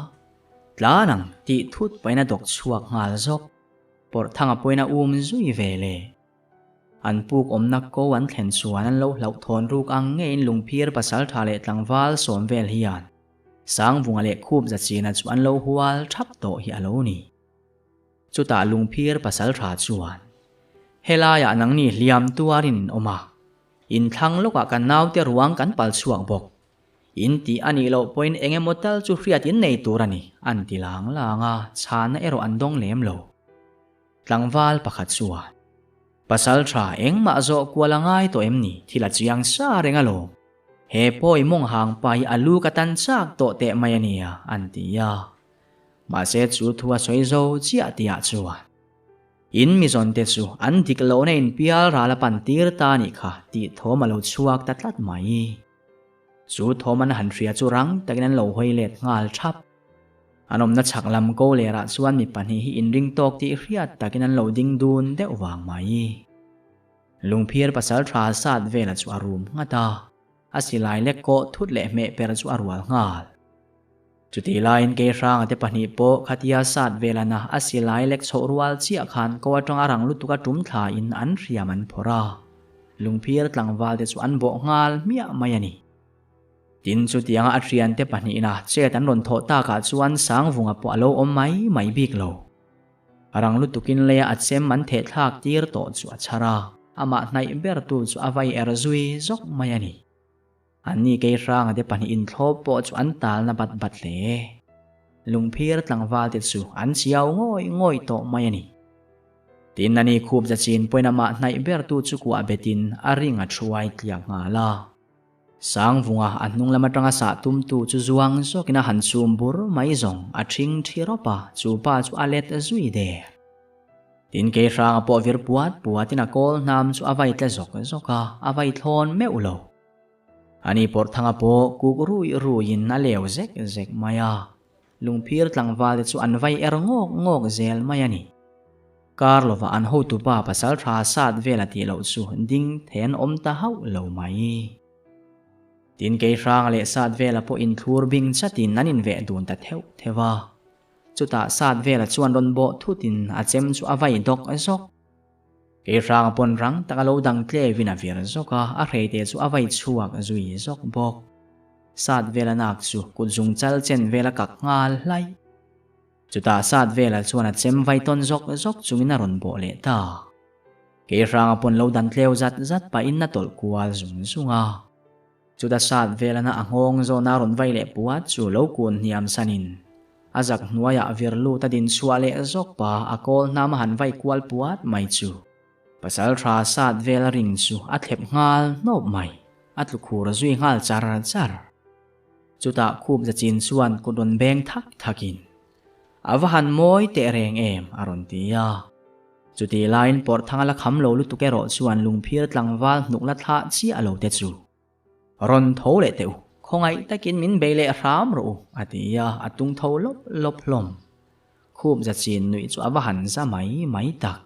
Tlan ang tih thut pahin a dawk chhuak nghal zawk. Pawrhthanga pawhin a um zui ve le. An puk awmna ko an thlen chuan an lo hlauhthawn ruk ang ngeiin lungphir pasaltha leh tlangval sawm vel hian Sangvunga leh Khup Zachina chu an lo hual thap tawh hi a lo ni. Chutah lungphir pasaltha chuan, Helaiah nangni hliam tuarin in awm a, Inthlang lawkah kan naute ruang kan pal chhuak bawk. In tih a nih loh pawhin eng emaw tal chu hriat in nei tur a ni, an ti lang lang a, chhana erawh an dawng lem lo. Tlangval pakhat chuan, Pasalṭha engmah zawh kual a ngai tawh em ni? Thil a chiang sa reng alawm. He pawi mawng hang pa hi a lu ka tan chak tawh teh mai a nia, an ti a. Mahse chu thu a sawi zo chiah tihah chuan in mizawnte chu an dik lohna in pial ral a pan tir ta a nih kha tih thawm a lo chhuak ta tlat mai. Chu thawm an han hria chu rang takin an lo hawi let nghal thap. An awmna chhak lam ko lerah chuan mi pahnih hi inring tawk tih hriat takin an lo ding dun deuh vang mai. Lungphir pasal tha sat vela chu a rum nghat a, a silai lek kawh thut leh hmeh per chu a rual nghal. Chutih laiin Keihranga te pahnih pawh khatia sat velana a silai lek chhoh rual chiah khan ko atanga rang lutuk a tum thlain an hriam an phawrh a, lungphir tlangval te chu an bawh nghal hmiah mai a ni. Tin, chutianga a thiante pahnihna chet an rawn thawh takah chuan Sangvunga pawh a lo awm mai mai bik lo. Rang lutukin leia a chem an theh thlak tir tawh chu a chhar a, amah hnaih bertu chu a vai er zui zawk mai a ni. Anni Keihranga te pahnih inthlawp pawh chu an talna bat bat hle. Lungphir tlangval te chu an chiau ngawih ngawih tawh mai a ni. Tin, ani khup zachin pawhin amah hnaih bertu chu kuah betin a ring a thuai tliak nghal a. Sangvunga a hnung lam atanga sah tumtu chu zuang zawkin a han chum bur mai zawng a thing thi rawp a, chu pa chu a let zui der. Tin Keihranga pawh vir puat puatin a kawl hnam chu a vai tle zawk zawk a, a vai thlawn meuh lo. Ani Pawrhthanga pawh kuk rui ruiin a leu zek zek mai a, lungphir tlangval te chu an vai er ngawk ngawk zel mai a ni. Kar lovah an hotupa pasal tha sat vel a tih loh chu ding thei an awm ta hauh lo mai. Tin Keihranga leh sat vela pawh inthlur bing chatin an inveh dun ta theuh theuh a. Chutah sat vela chuan rawn bawh thutin a chem chu a vai dawk zawk. Keihranga pawn rang tak a lo dang tlevin a vir zawk a, a hreite chu a vai chhuak zui zawk bawk. Sat vela nak chu kut zung chal chen vel a kak nghal hlaih. Chutah sat velah chuan a chem vai tawn zawk zawk chungin a rawn bawh leh ta. Keihranga pawn lo dan tleu zat zat pahin a tawlh kual zung zung a. Chuta sat velana a nghawng zawna rawn vai leh puat chu lo kun hniam sanin a zak hnuaiah vir lut a din chhuah leh zawk pa a kawl hnam a han vai kual puat mai chu. Pasalṭha sat vela ring chu a thlep nghal hnawp mai, a tlu khur zui nghal char char. Chutah khup zachin chuan kut rawn beng thak thakin, A va han mawi teh reng em? a rawn ti a. Chutih laiin Pawrhthanga la kham lo lutuk erawh chuan lungphir tlangval hnuk la thlah chiah lo te chu, Rawn tho leh teh u, khawngaih takin min bei leh hram rawh u, a ti a, a tung tho lawp lawp hlawm. Khup zachin nuih chu a va han za mai mai tak.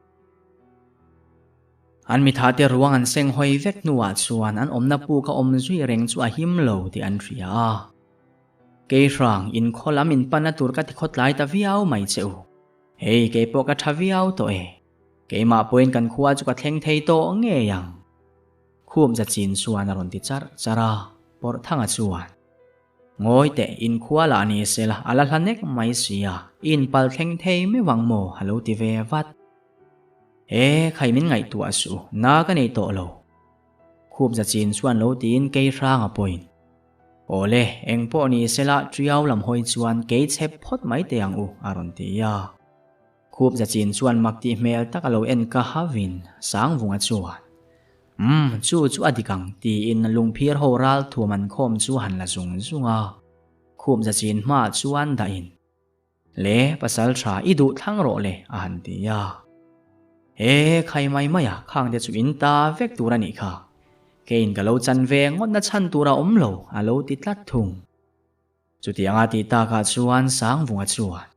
An mithate ruang an seng hawi vek hnuah chuan an awmna puk a awm zui reng chu a him lo tih an hria a. Keihrang, inkhaw lam inpanna tur ka ti khawtlai ta viau mai che u. Hei, kei pawh ka tha viau tawh e. Keimah pawhin kan khua chu ka thleng thei tawh ngei ang. Khup zachin chuan a rawn ti charh charh a, Pawrhthanga chuan. Ngawi teh, inkhua lah ni sela a la hla nek mai sia, i inpal thleng thei meuh ang maw? a lo ti ve vat. E, khai min ngaihtuah suh, na ka nei tawh lo. Khup zachin chuan lo tiin kei hrang a pawhin. Awle, eng pawh ni sela Triau lam hawi chuan kei chhep phawt mai teh ang u, a rawn ti a. Khup zachin chuan mak tih hmel tak a lo en ka havin Sangvunga chuan, Umm, chu chu a dik ang, tiin lungphir ho ral thuam an khawm chu han la zung zung a. Khup zachin hmaah chuan dahin. Le, pasal tha i duh thlang rawh le, a han ti a. He, khai mai mai a, khang te chu in ta vek tur a nih kha. Keiin ka lo chan ve ngawtna chhan tur a awm lo, a lo ti tlat thung. Chutianga tih takah chuan Sangvunga chuan,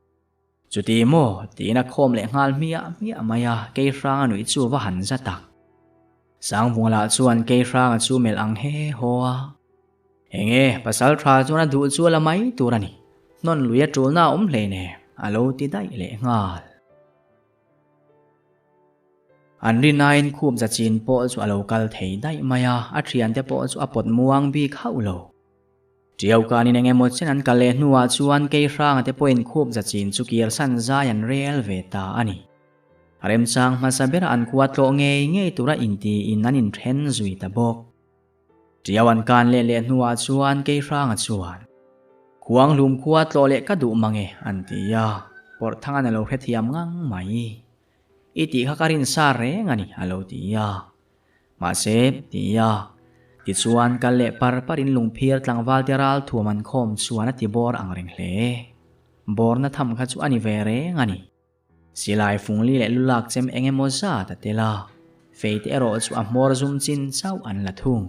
Chuti maw? tiin a khawm leh nghal hmiah hmiah mai a, Keihranga nuih chu va han za tak. Sangvunga lah chuan Keihranga chu melh ang he haw a. Enge, pasal tha chuan a duh chu a la mai tur a ni. Hnawn lui a tulna a awm hle nen, a lo ti daih leh nghal. An rinaiin khup zachin pawh chu a lo kal thei daih mai a, a thiante pawh chu a pawt muang bik hauh lo. Tiaukanin eng emaw chen an kal leh hnuah chuan Keihranga te pawhin khup zachin chu kirsan zai an rel ve ta a ni. Remchang hmasa bera an khua tlawh ngei ngei tura intiin an inthen zui ta bawk. Tiau an kan leh leh hnuah chuan Keihranga chuan, Khuanghlum khua tlawh leh ka duh mang e, an ti a, Pawrhthangan a lo hrethiam ngang mai. I tih kha ka rin sa reng a ni, a lo ti a. Mahse, ti a. Tichuan, kal leh par parin lungphir tlangvalte ral thuam an khawm chuan a ti bawr ang reng hle. Bawrna tham kha chu a ni ve reng a ni. Silai fungli leh lulak chem eng emaw zat a tel a, feite erawh chu a hmawr zum chin chauh an la thung.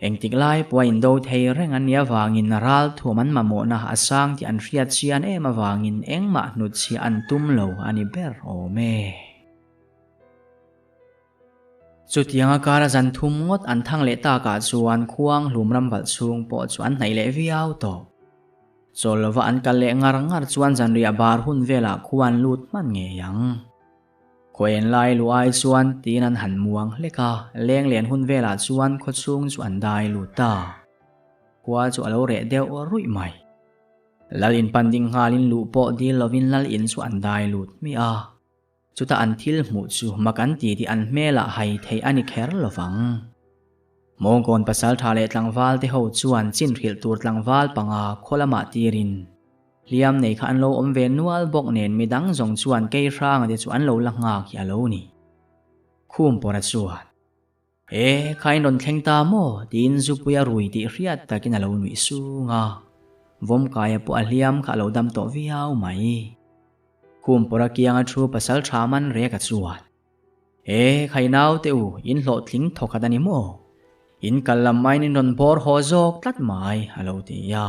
Engtik lai pawha indo thei reng an nih avangin ral thuam an mamawhna a sang tih an hriat chian em avangin engmah hnutchhiah an tum lo a ni ber awm e. Chutianga kara zan thum ngawt an thang leh takah chuan khuang hlum ram valh chhung pawh chu an hnaih leh viau tawh. Chawl lova an kal leh ngar ngar chuan zanriah bar hun velah khu an lut hman ngei ang. Khaw en lai luh ai chuan tiin an han muang hlek a, leng len hun velah chuan khaw chhung chu an dai lut ta. Khua chu a lo reh deuh ruih mai. Lal in pan ding nghalin luh pawh dil lovin lal in chu an dai lut hmiah a. Chuta an thil hmuh chu mak an ti tih an hmelah hai theih a ni kher lo vang. Mawngkawn pasaltha leh tlangval te ho chuan chin hrilh tur tlangval panga khaw lamah tirin hliam nei kha an lo awm ve nual bawk nen midang zawng chuan kei hranga te chu an lo la nghak hi a lo ni. Khum pawra chuan, E, kha in rawn thleng ta maw? tiin Zupuia rui tih hriat takin a lo nuih sung a. Vawmkaia pawh a hliam kha a lo dam tawh viau mai. Khum pawra kianga thu pasal tha man rek a chuan, E, khai naute u, in hlawhtling thawkhat a ni maw? In kal lam maiin in rawn bawr haw zawk tlat mai, a lo ti a.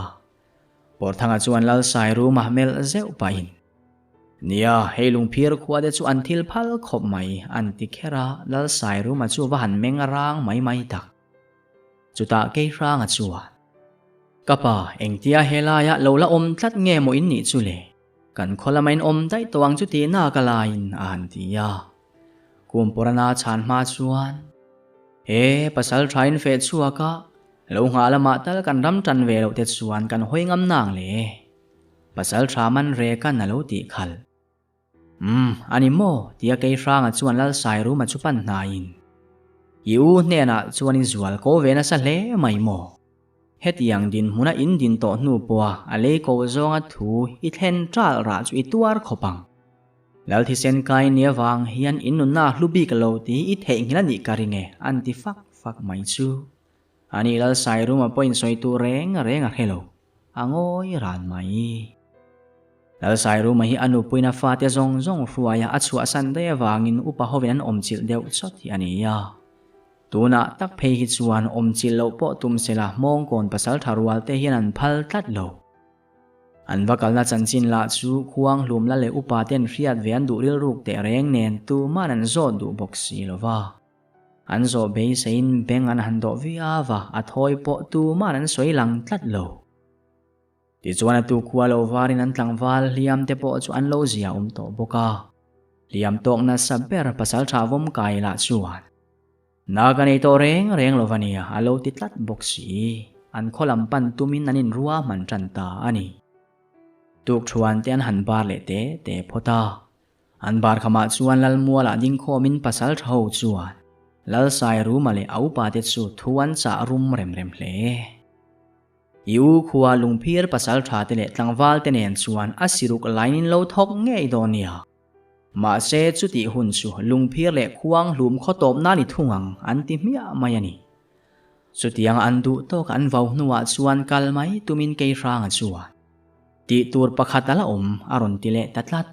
Pawrthanga chuan Lalsai ruma melh zeuh pahin, Nia, hei lungphir khua te chu an thil phal khawp mai, an ti kher a, Lalsai ruma chu va han meng rang mai mai tak. Chutah Keihranga chuan, Ka pa, engtia helaia lo la awm tlat nge maw in nih chu le? Kan khaw lama in awm daih tawh ang chu tih nak a laiin a han ti a. Kum Purana chhan hma chuan, He pasal tha in feh chhuak a, lo nghah lamah tal kan ram tan ve loh te chuan kan hawi ngam nang le. Pasal tha man rekan a lo tih khalh. Umm, a ni maw? tia Keihranga chuan Lalsairuma chu pan hnaiin, I u hnenah chuan in zual ko ve nasa hle mai maw? Hetiang dinhmuna in din tawh hnu pawha a lei ko zawnga thu i thlen ṭal rah chu i tuar khawp ang. Lal thisen kai ni avang hian in nunna a hlu bik lo tih i theihnghilh a nih ka ring e, an ti fak fak mai chu. Ani Lal Sairuma pawhin sawi tur reng reng a hre lo, a ngawi ran mai. Lal Sairuma hi a nupuina fate zawng zawng hruaia a chhuahsan daih avangin upa hovin an awmchilh deuh chawt hi a ni a. Tunah tak phei hi chuan awmchilh loh pawh tum sela Hmawngkawn pasaltha rual te hian an phal tlat lo. An va kalna chanchin lah chu khuang hlumla leh upa ten hriat ve an duh rilruk teh reng nen tuman an zawt duh bawk si lo va. An zawh beiseiin beng an han dawh viau a, a thawi pawh tuman an sawi lang tlat lo. Tichuan a tu khua lo varin an tlangval hliam te pawh chu an lo zia awm tawh bawk a. Hliam tawk nasa ber pasaltha vawm kai lah chuan, Na ka nei tawh reng reng lo va nia, a lo ti tlat bawk si. An khaw lam pan tumin an inrua hman tan ta a ni. Tukṭhuan te an han bar leh te te phawt a. An bar khamah chuan Lalmualah dingkhawmin pasalṭha ho chuan Lalsairuma leh a upate chu thu an chah rum rem rem hle. I u khua lungphir pasalṭha te leh tlangval te nen chuan a siruk lainin lo thawk ngei dawn nia. Mahse chutih hun chu lungphir leh khuang hlum khaw tawp nan i thung ang an ti hmiah mai a ni. Chutianga an duh tawk an vau hnuah chuan kal mai tumin Keihranga chuan tih tur pakhat a la awm a rawn ti leh ta tlat.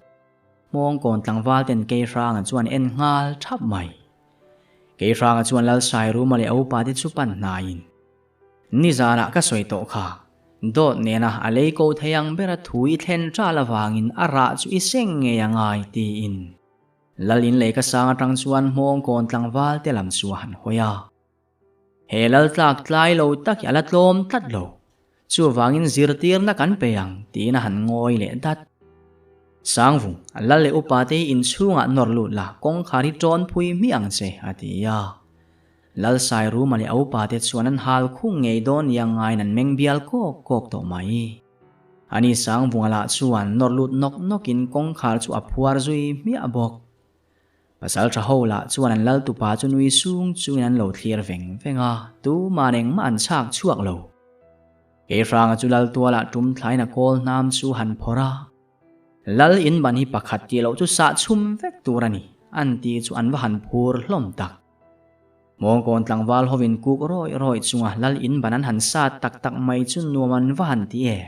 Hmawngkawn tlangval ten Keihranga chuan en nghal thap mai. Keihranga chuan Lalsairuma leh a upa te chu pan hnaiin. Nizanah ka sawi tawh kha, dawt nena a lei ko thei ang bera thu i thlen ṭal avangin a rah chu i seng ngei a ngai tiin Lal in lei ka sang aṭang chuan Hmawngkawn tlangval te lam chu a han hawi a. He lal tlak tlai lo tak hi a la tlawm tlat lo, chuvangin zirtirna kan pe ang tiin a han ngawi leh dat. Sangvung, lal leh upa te hi inchhungah nawr lut la, kawngkhar hi ṭawn phui hmiah ang che, a ti a. Lalsairuma leh a upate chuan an hal khung ngei dawn nia ngaiin an meng bial kawk kawk tawh mai. Ani Sangvunga lah chuan nawr lut nawk nawkin kawngkhar chu a phuar zui hmiah bawk. Pasalṭha ho lah chuan an lal tupa chu nui sung chungin an lo thlir veng veng a, tuman engmah an chhak chhuak lo. Keihranga chu lal tualah tum thlain a kawl hnam chu han phawrh a. Lal in ban hi pakhat tih loh chu sah chhum vek tur a ni, an ti chu an va han phur hlawm tak. Hmawngkawn tlangval hovin kuk rawih rawih chunga lal in ban an han sat tak tak mai chu nuam an va han ti e.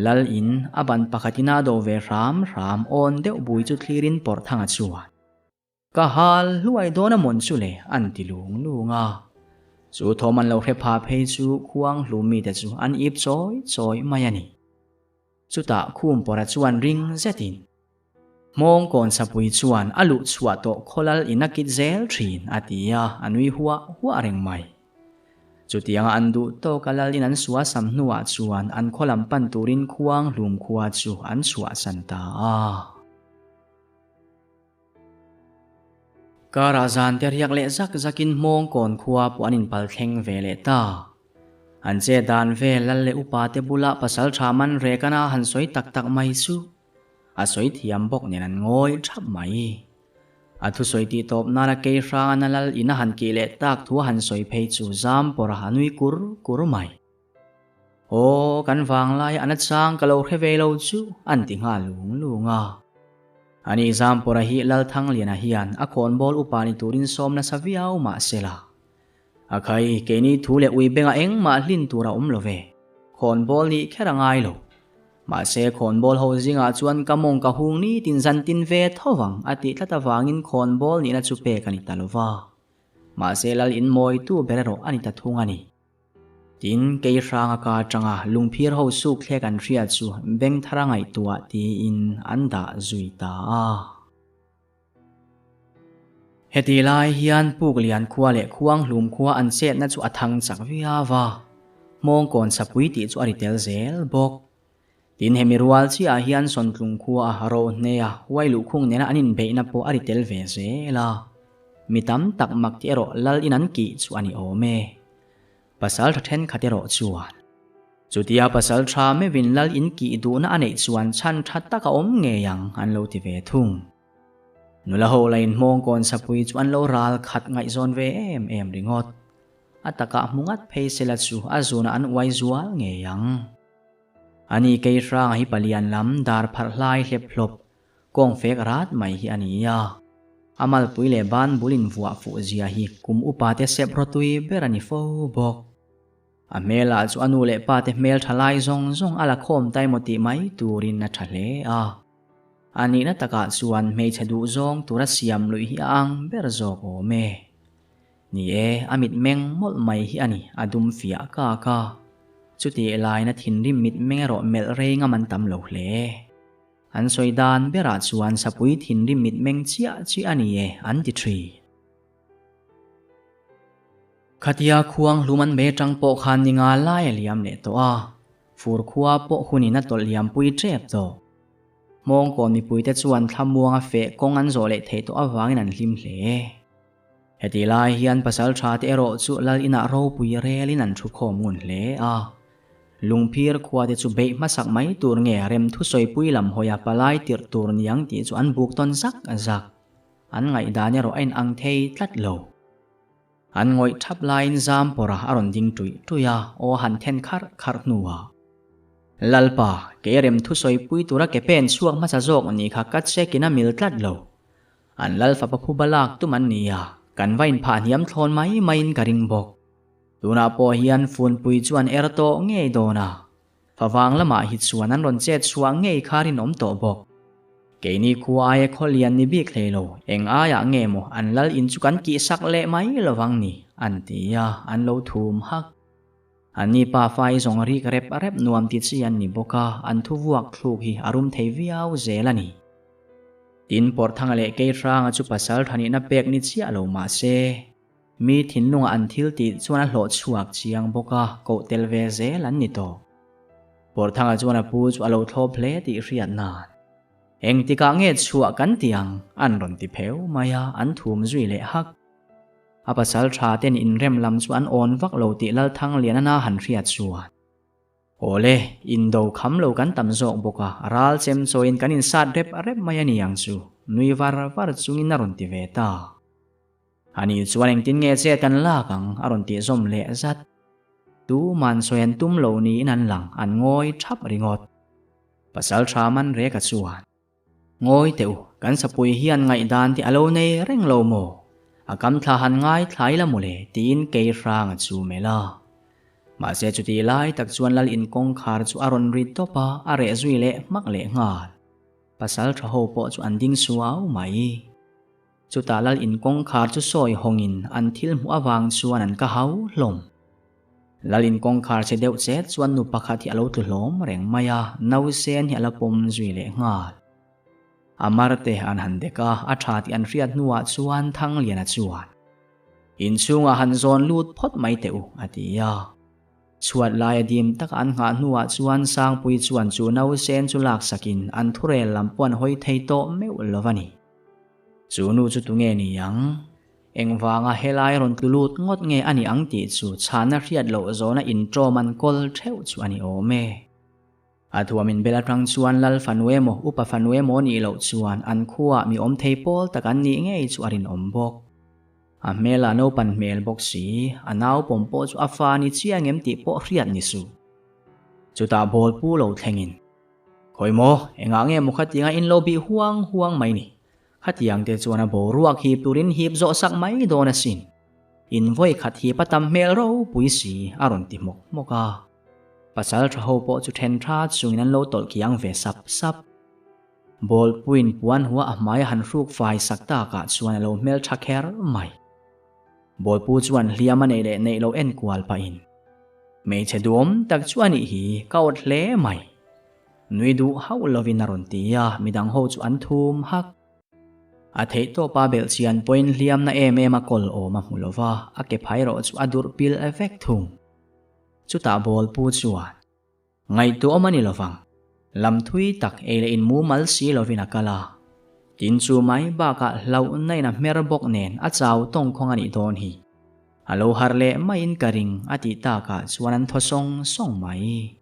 Lal in a ban pakhatin a do ve hram hram awn deuh bui chu thlirin Pawrhthanga chuan. Ka hal hluai dawn a mawn chu le an ti lung lung a. Chu thawm an lo hre pha phei chu khuang hlum mite chu an ip chawi chawi mai a ni. Chutah Khumpawra chuan ring zetin Hmawngkawn sapui chuan a luh chhuah tawh khawlal in a kit zel thin a ti a, a nui huah huah reng mai. Chutianga an duh tawk a lal in an suasam hnuah chuan an khaw lam pan turin khuang hlum khua chu an chhuahsan ta a. Karah zan te riak leh zak zakin Hmawngkawn khua pawh an inpal thleng ve leh ta. An che dan vel lal leh upa te bula pasal tha man rek ana han sawi tak tak mai chu a sawi thiam bawk nen an ngawi thap mai. A thusawi tih tawp nana kei hrang ana lal in a han kih leh tak thu a han sawi phei chu zam pawrha a nui kur kur mai. Aw, kan vanglai a nachang ka lo hre ve lo chu an ti nghal lung lung a. Ani Zampawra hi Lalthangliana hian a khawnbawl upa ni turin sawm nasa viau mah se la. A khai, keini thu leh ui bengah engmah hlin tur a awm lo ve. Khawnbawl nih kher a ngai lo. Mahse khawnbawl ho zingah chuan ka mawng ka hung nitin zan tin ve tho vang a tih tlat avangin khawnbawl nihna chu pek a ni ta lo va. Mahse Lal in mawitu ber erawh a ni ta thung a ni. Tin, kei hranga ka atanga lungphir ho suk thlek an hriat chu beng thar a ngaihtuah tiin an dah zui ta a. Heti lai hian Puklian khua leh Khuanghlum khua an chetna chu a thang chak viau a, Hmawngkawn Sapui tih chu a ri tel zel bawk. Tin, hemi rual chiahah hian Sawntlung khua a Rohnea huai luhkhung nena an inbeihna pawh a ri tel ve zel a. Mi tam tak mak tih erawh lal in an kih chu a ni awm e. Pasal tha thenkhat erawh chuan chutia pasal tha meuhin lal in kih duhna a neih chuan chhan tha tak a awm ngei ang an lo ti ve thung. Nula ho la inhmawngkawn sapui chu an lo ral khat ngaihzawn ve em em ringawt. A takah hmu ngat phei sela chu a zunah an uai zual ngei ang. Ani kei hranga hi palian lam dar pharh hlai hlep hlawp Kawng fek rat mai hi a ni a, a malpui leh ban bul invuah fuh zia hi kum upa te sep rawtui ber a ni fo bawk. A hmelah chu a nu leh pa te hmel tha lai zawng zawng a la khawm ta emaw tih mai turin a tha hle a. A nihna takah chuan hmeichhe duh zawng tura siam luih hi a ang ber zawk awm e. Ni e, a mitmeng mawlh mai hi a ni, a dum fiah kak a. Chutih laina thinrim mitmeng erawh melh rei ngam an tam lo hle. An sawi dan berah chuan sapui thinrim mitmeng chiah chiah a ni e an ti thin. Khatia khuang hlum an be tang pawh khan ni nga lai a liam leh tawh a, fur khua pawh hunin a tawlh liam pui tep tawh. Hmawngkawn mipuite chuan thlamuanga feh kawng an zawh leh theih tawh avangin an hlim hle. Heti lai hian pasal tha te erawh chu lal inah ropui relin an thu khawm ngun hle a. Lungphir khua te chu beih hmasak mai tur nge rem thusawipui lam hawia palai tirh tur niang tih chu an buk tawn zak zak. An ngaihdan erawh a inang thei tlat lo. An ngawih thap laiin Zampawra a rawn ding tuih tuih a, aw han then kharh kharh hnuah. Lalpa, kei rem thusawipui tura ke pen chhuak hmasa zawk nih kha ka check in a mil tlat lo. An lal fapa phuba lak tum an ni a, kan va inphah hniam thlawn mai maiin ka ring bawk. Tunah pawh hian funpui chu an er tawh ngei dawn a, favang lamah hi chuan an rawn chet chhuah ngei kha rinawm tawh bawk. Keini khua aia khaw lian ni bik hlei lo, eng aiah nge maw an lal in chu kan kihsak leh mai lovang ni, an ti a, an lo thum hak. Anni pafa hi zawng rik rep rep nuam ti chi an ni bawk a, an thu vuak thluk hi a rum thei viau zel a ni. Tin, Pawrhthanga leh Keihranga chu pasal thanihna pek ni chiah lo mah se, mi thinlungah an thil tih chuan a hlawh chhuak chiang bawk a, koh tel ve zel an ni tawh. Pawrhthanga chuan a pu chu a lo thlawp hle tih hriat nan, Engtikah nge chhuah kan ti ang? an rawn ti pheu mai a, an thum zui leh hak. A pasal tha ten inrem lam chu an awn vak lo tih Lalthangliana na han hriat chuan. Awle, indo kham lo kan tam zawk bawk a, ral chem chawiin kan insat rep rep mai a ni ang chu, nui var var chungin a rawn ti ve ta. Ani chuan engtin nge chet kan lak ang a rawn tih zawm leh zat. Tuman sawi an tum lo niin an lang, an ngawi thap ringawt. Pasal tha man rek a chuan. Ngawi teh u, kan sapui hian ngaihdan te a lo nei reng lo maw? A kam thla han ngai thlai la mawle tiin kei hrang a chu melh a. Mahse chutih lai tak chuan lal in kawngkhar chu a rawn ri tawp a, a reh zui leh hmak leh nghal. Pasal tha ho pawh chu an ding suau mai. Chutah lal in kawngkhar chu sawi hawngin an thil hmuh avang chuan an ka hau hlawm. Lal in kawngkhar che deuh chet chuan nu pakhat hi a lo tlu hlawm reng mai a, nausen hi a la pawm zui leh nghal. A marte an han dek a, a tha tih an hriat hnuah chuan Thangliana chuan, Inchhungah han zawn lut phawt mai teh u, a ti a. Chhuat laia dim taka an nghah hnuah chuan Sangpui chuan chu nausen chu laksakin an thurel lam pawh an hawi thei tawh meuh lo a ni. Chu nu chu tunge ni ang? Engvanga helai rawn tlu lut ngawt nge a ni ang tih chu chhana hriat loh zawna inṭawm an kawl ṭheuh chu a ni awm e. A thuamin bel aṭang chuan Lal fanu emaw Upa fanu emaw nih loh chuan an khuaah mi awm thei pawl tak an nih ngei chu a rinawm bawk. A hmelah naupan hmel bawk si, a naupawm pawh chu a fa ni chiang em tih pawh hriat ni suh. Chutah bawl pu lo thlengin, Khawi maw, engah nge maw khatianga in lo bih huang huang mai ni? Khatiang te chuan a boruak hip turin hip zawh sak mai dawn asin. In vawi khat hip a tam hmel ropui si a rawn ti hmawk hmawk a. Pasal tha ho pawh chu then tha chungin an lo tawlh kiang ve sap sap. Bawlpuiin puan hua a hmai a han hruk fai sak takah chuan a lo hmel tha kher mai. Bawlpu chuan hliam a neih leh neih lo enkual pahin, Hmeichhe duhawm tak chu a nih hi, ka awt hle mai. Nui duh hauh lovin a rawn ti a, midang ho chu an thum hak. A theih tawpa belhchian pawhin hliamna em em a kawl awm a hmu lo va, a ke phai rawh chu a durh pil vek thung. Chutah Bawlpu chuan, Ngaihtuah awm a ni lovang. Lam thui tak ei leh in mumal si lovin a kal a. Tin chu mai bakah hlauhna in a hmer bawk nen a chau tawngkhawng a nih dawn hi. A lo harh leh maiin ka ring a tih takah chuan an thaw sawng sawng mai.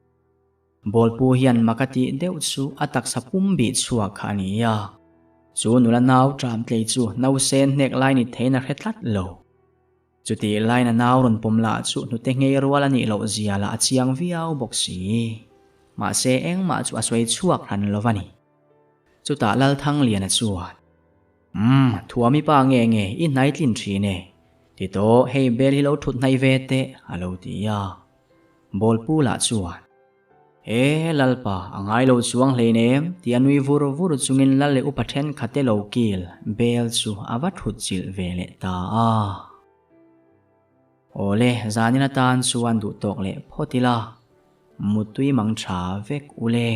Bawlpu hian mak a tih deuh chu a taksa pum bih chhuak kha a ni a. Chu nula nau ṭam tlei chu nausen hnek lai ni theiin a hre tlat lo. Chutih lain a nau rawn pawm lah chu hnute ngei rual a nih loh zia lah a chiang viau bawk si. Mahse engmah chu a sawi chhuak hran lo va ni. Chutah Lalthangliana chuan, Umm, Thuami pa nge nge i hnai tlin thin e. Ti tawh, hei bel hi lo thut hnaih ve teh, a lo ti a. Bawlpu lah chuan, He, Lalpa, a ngai lo chuang hleinem, ti a nui vur vur chungin Lal leh upa thenkhat te lo kil bel chu a va thut chilh ve leh ta a. Awle, zanin atan chuan duhtawk leh phawt ila, muttui mang tha vek ule.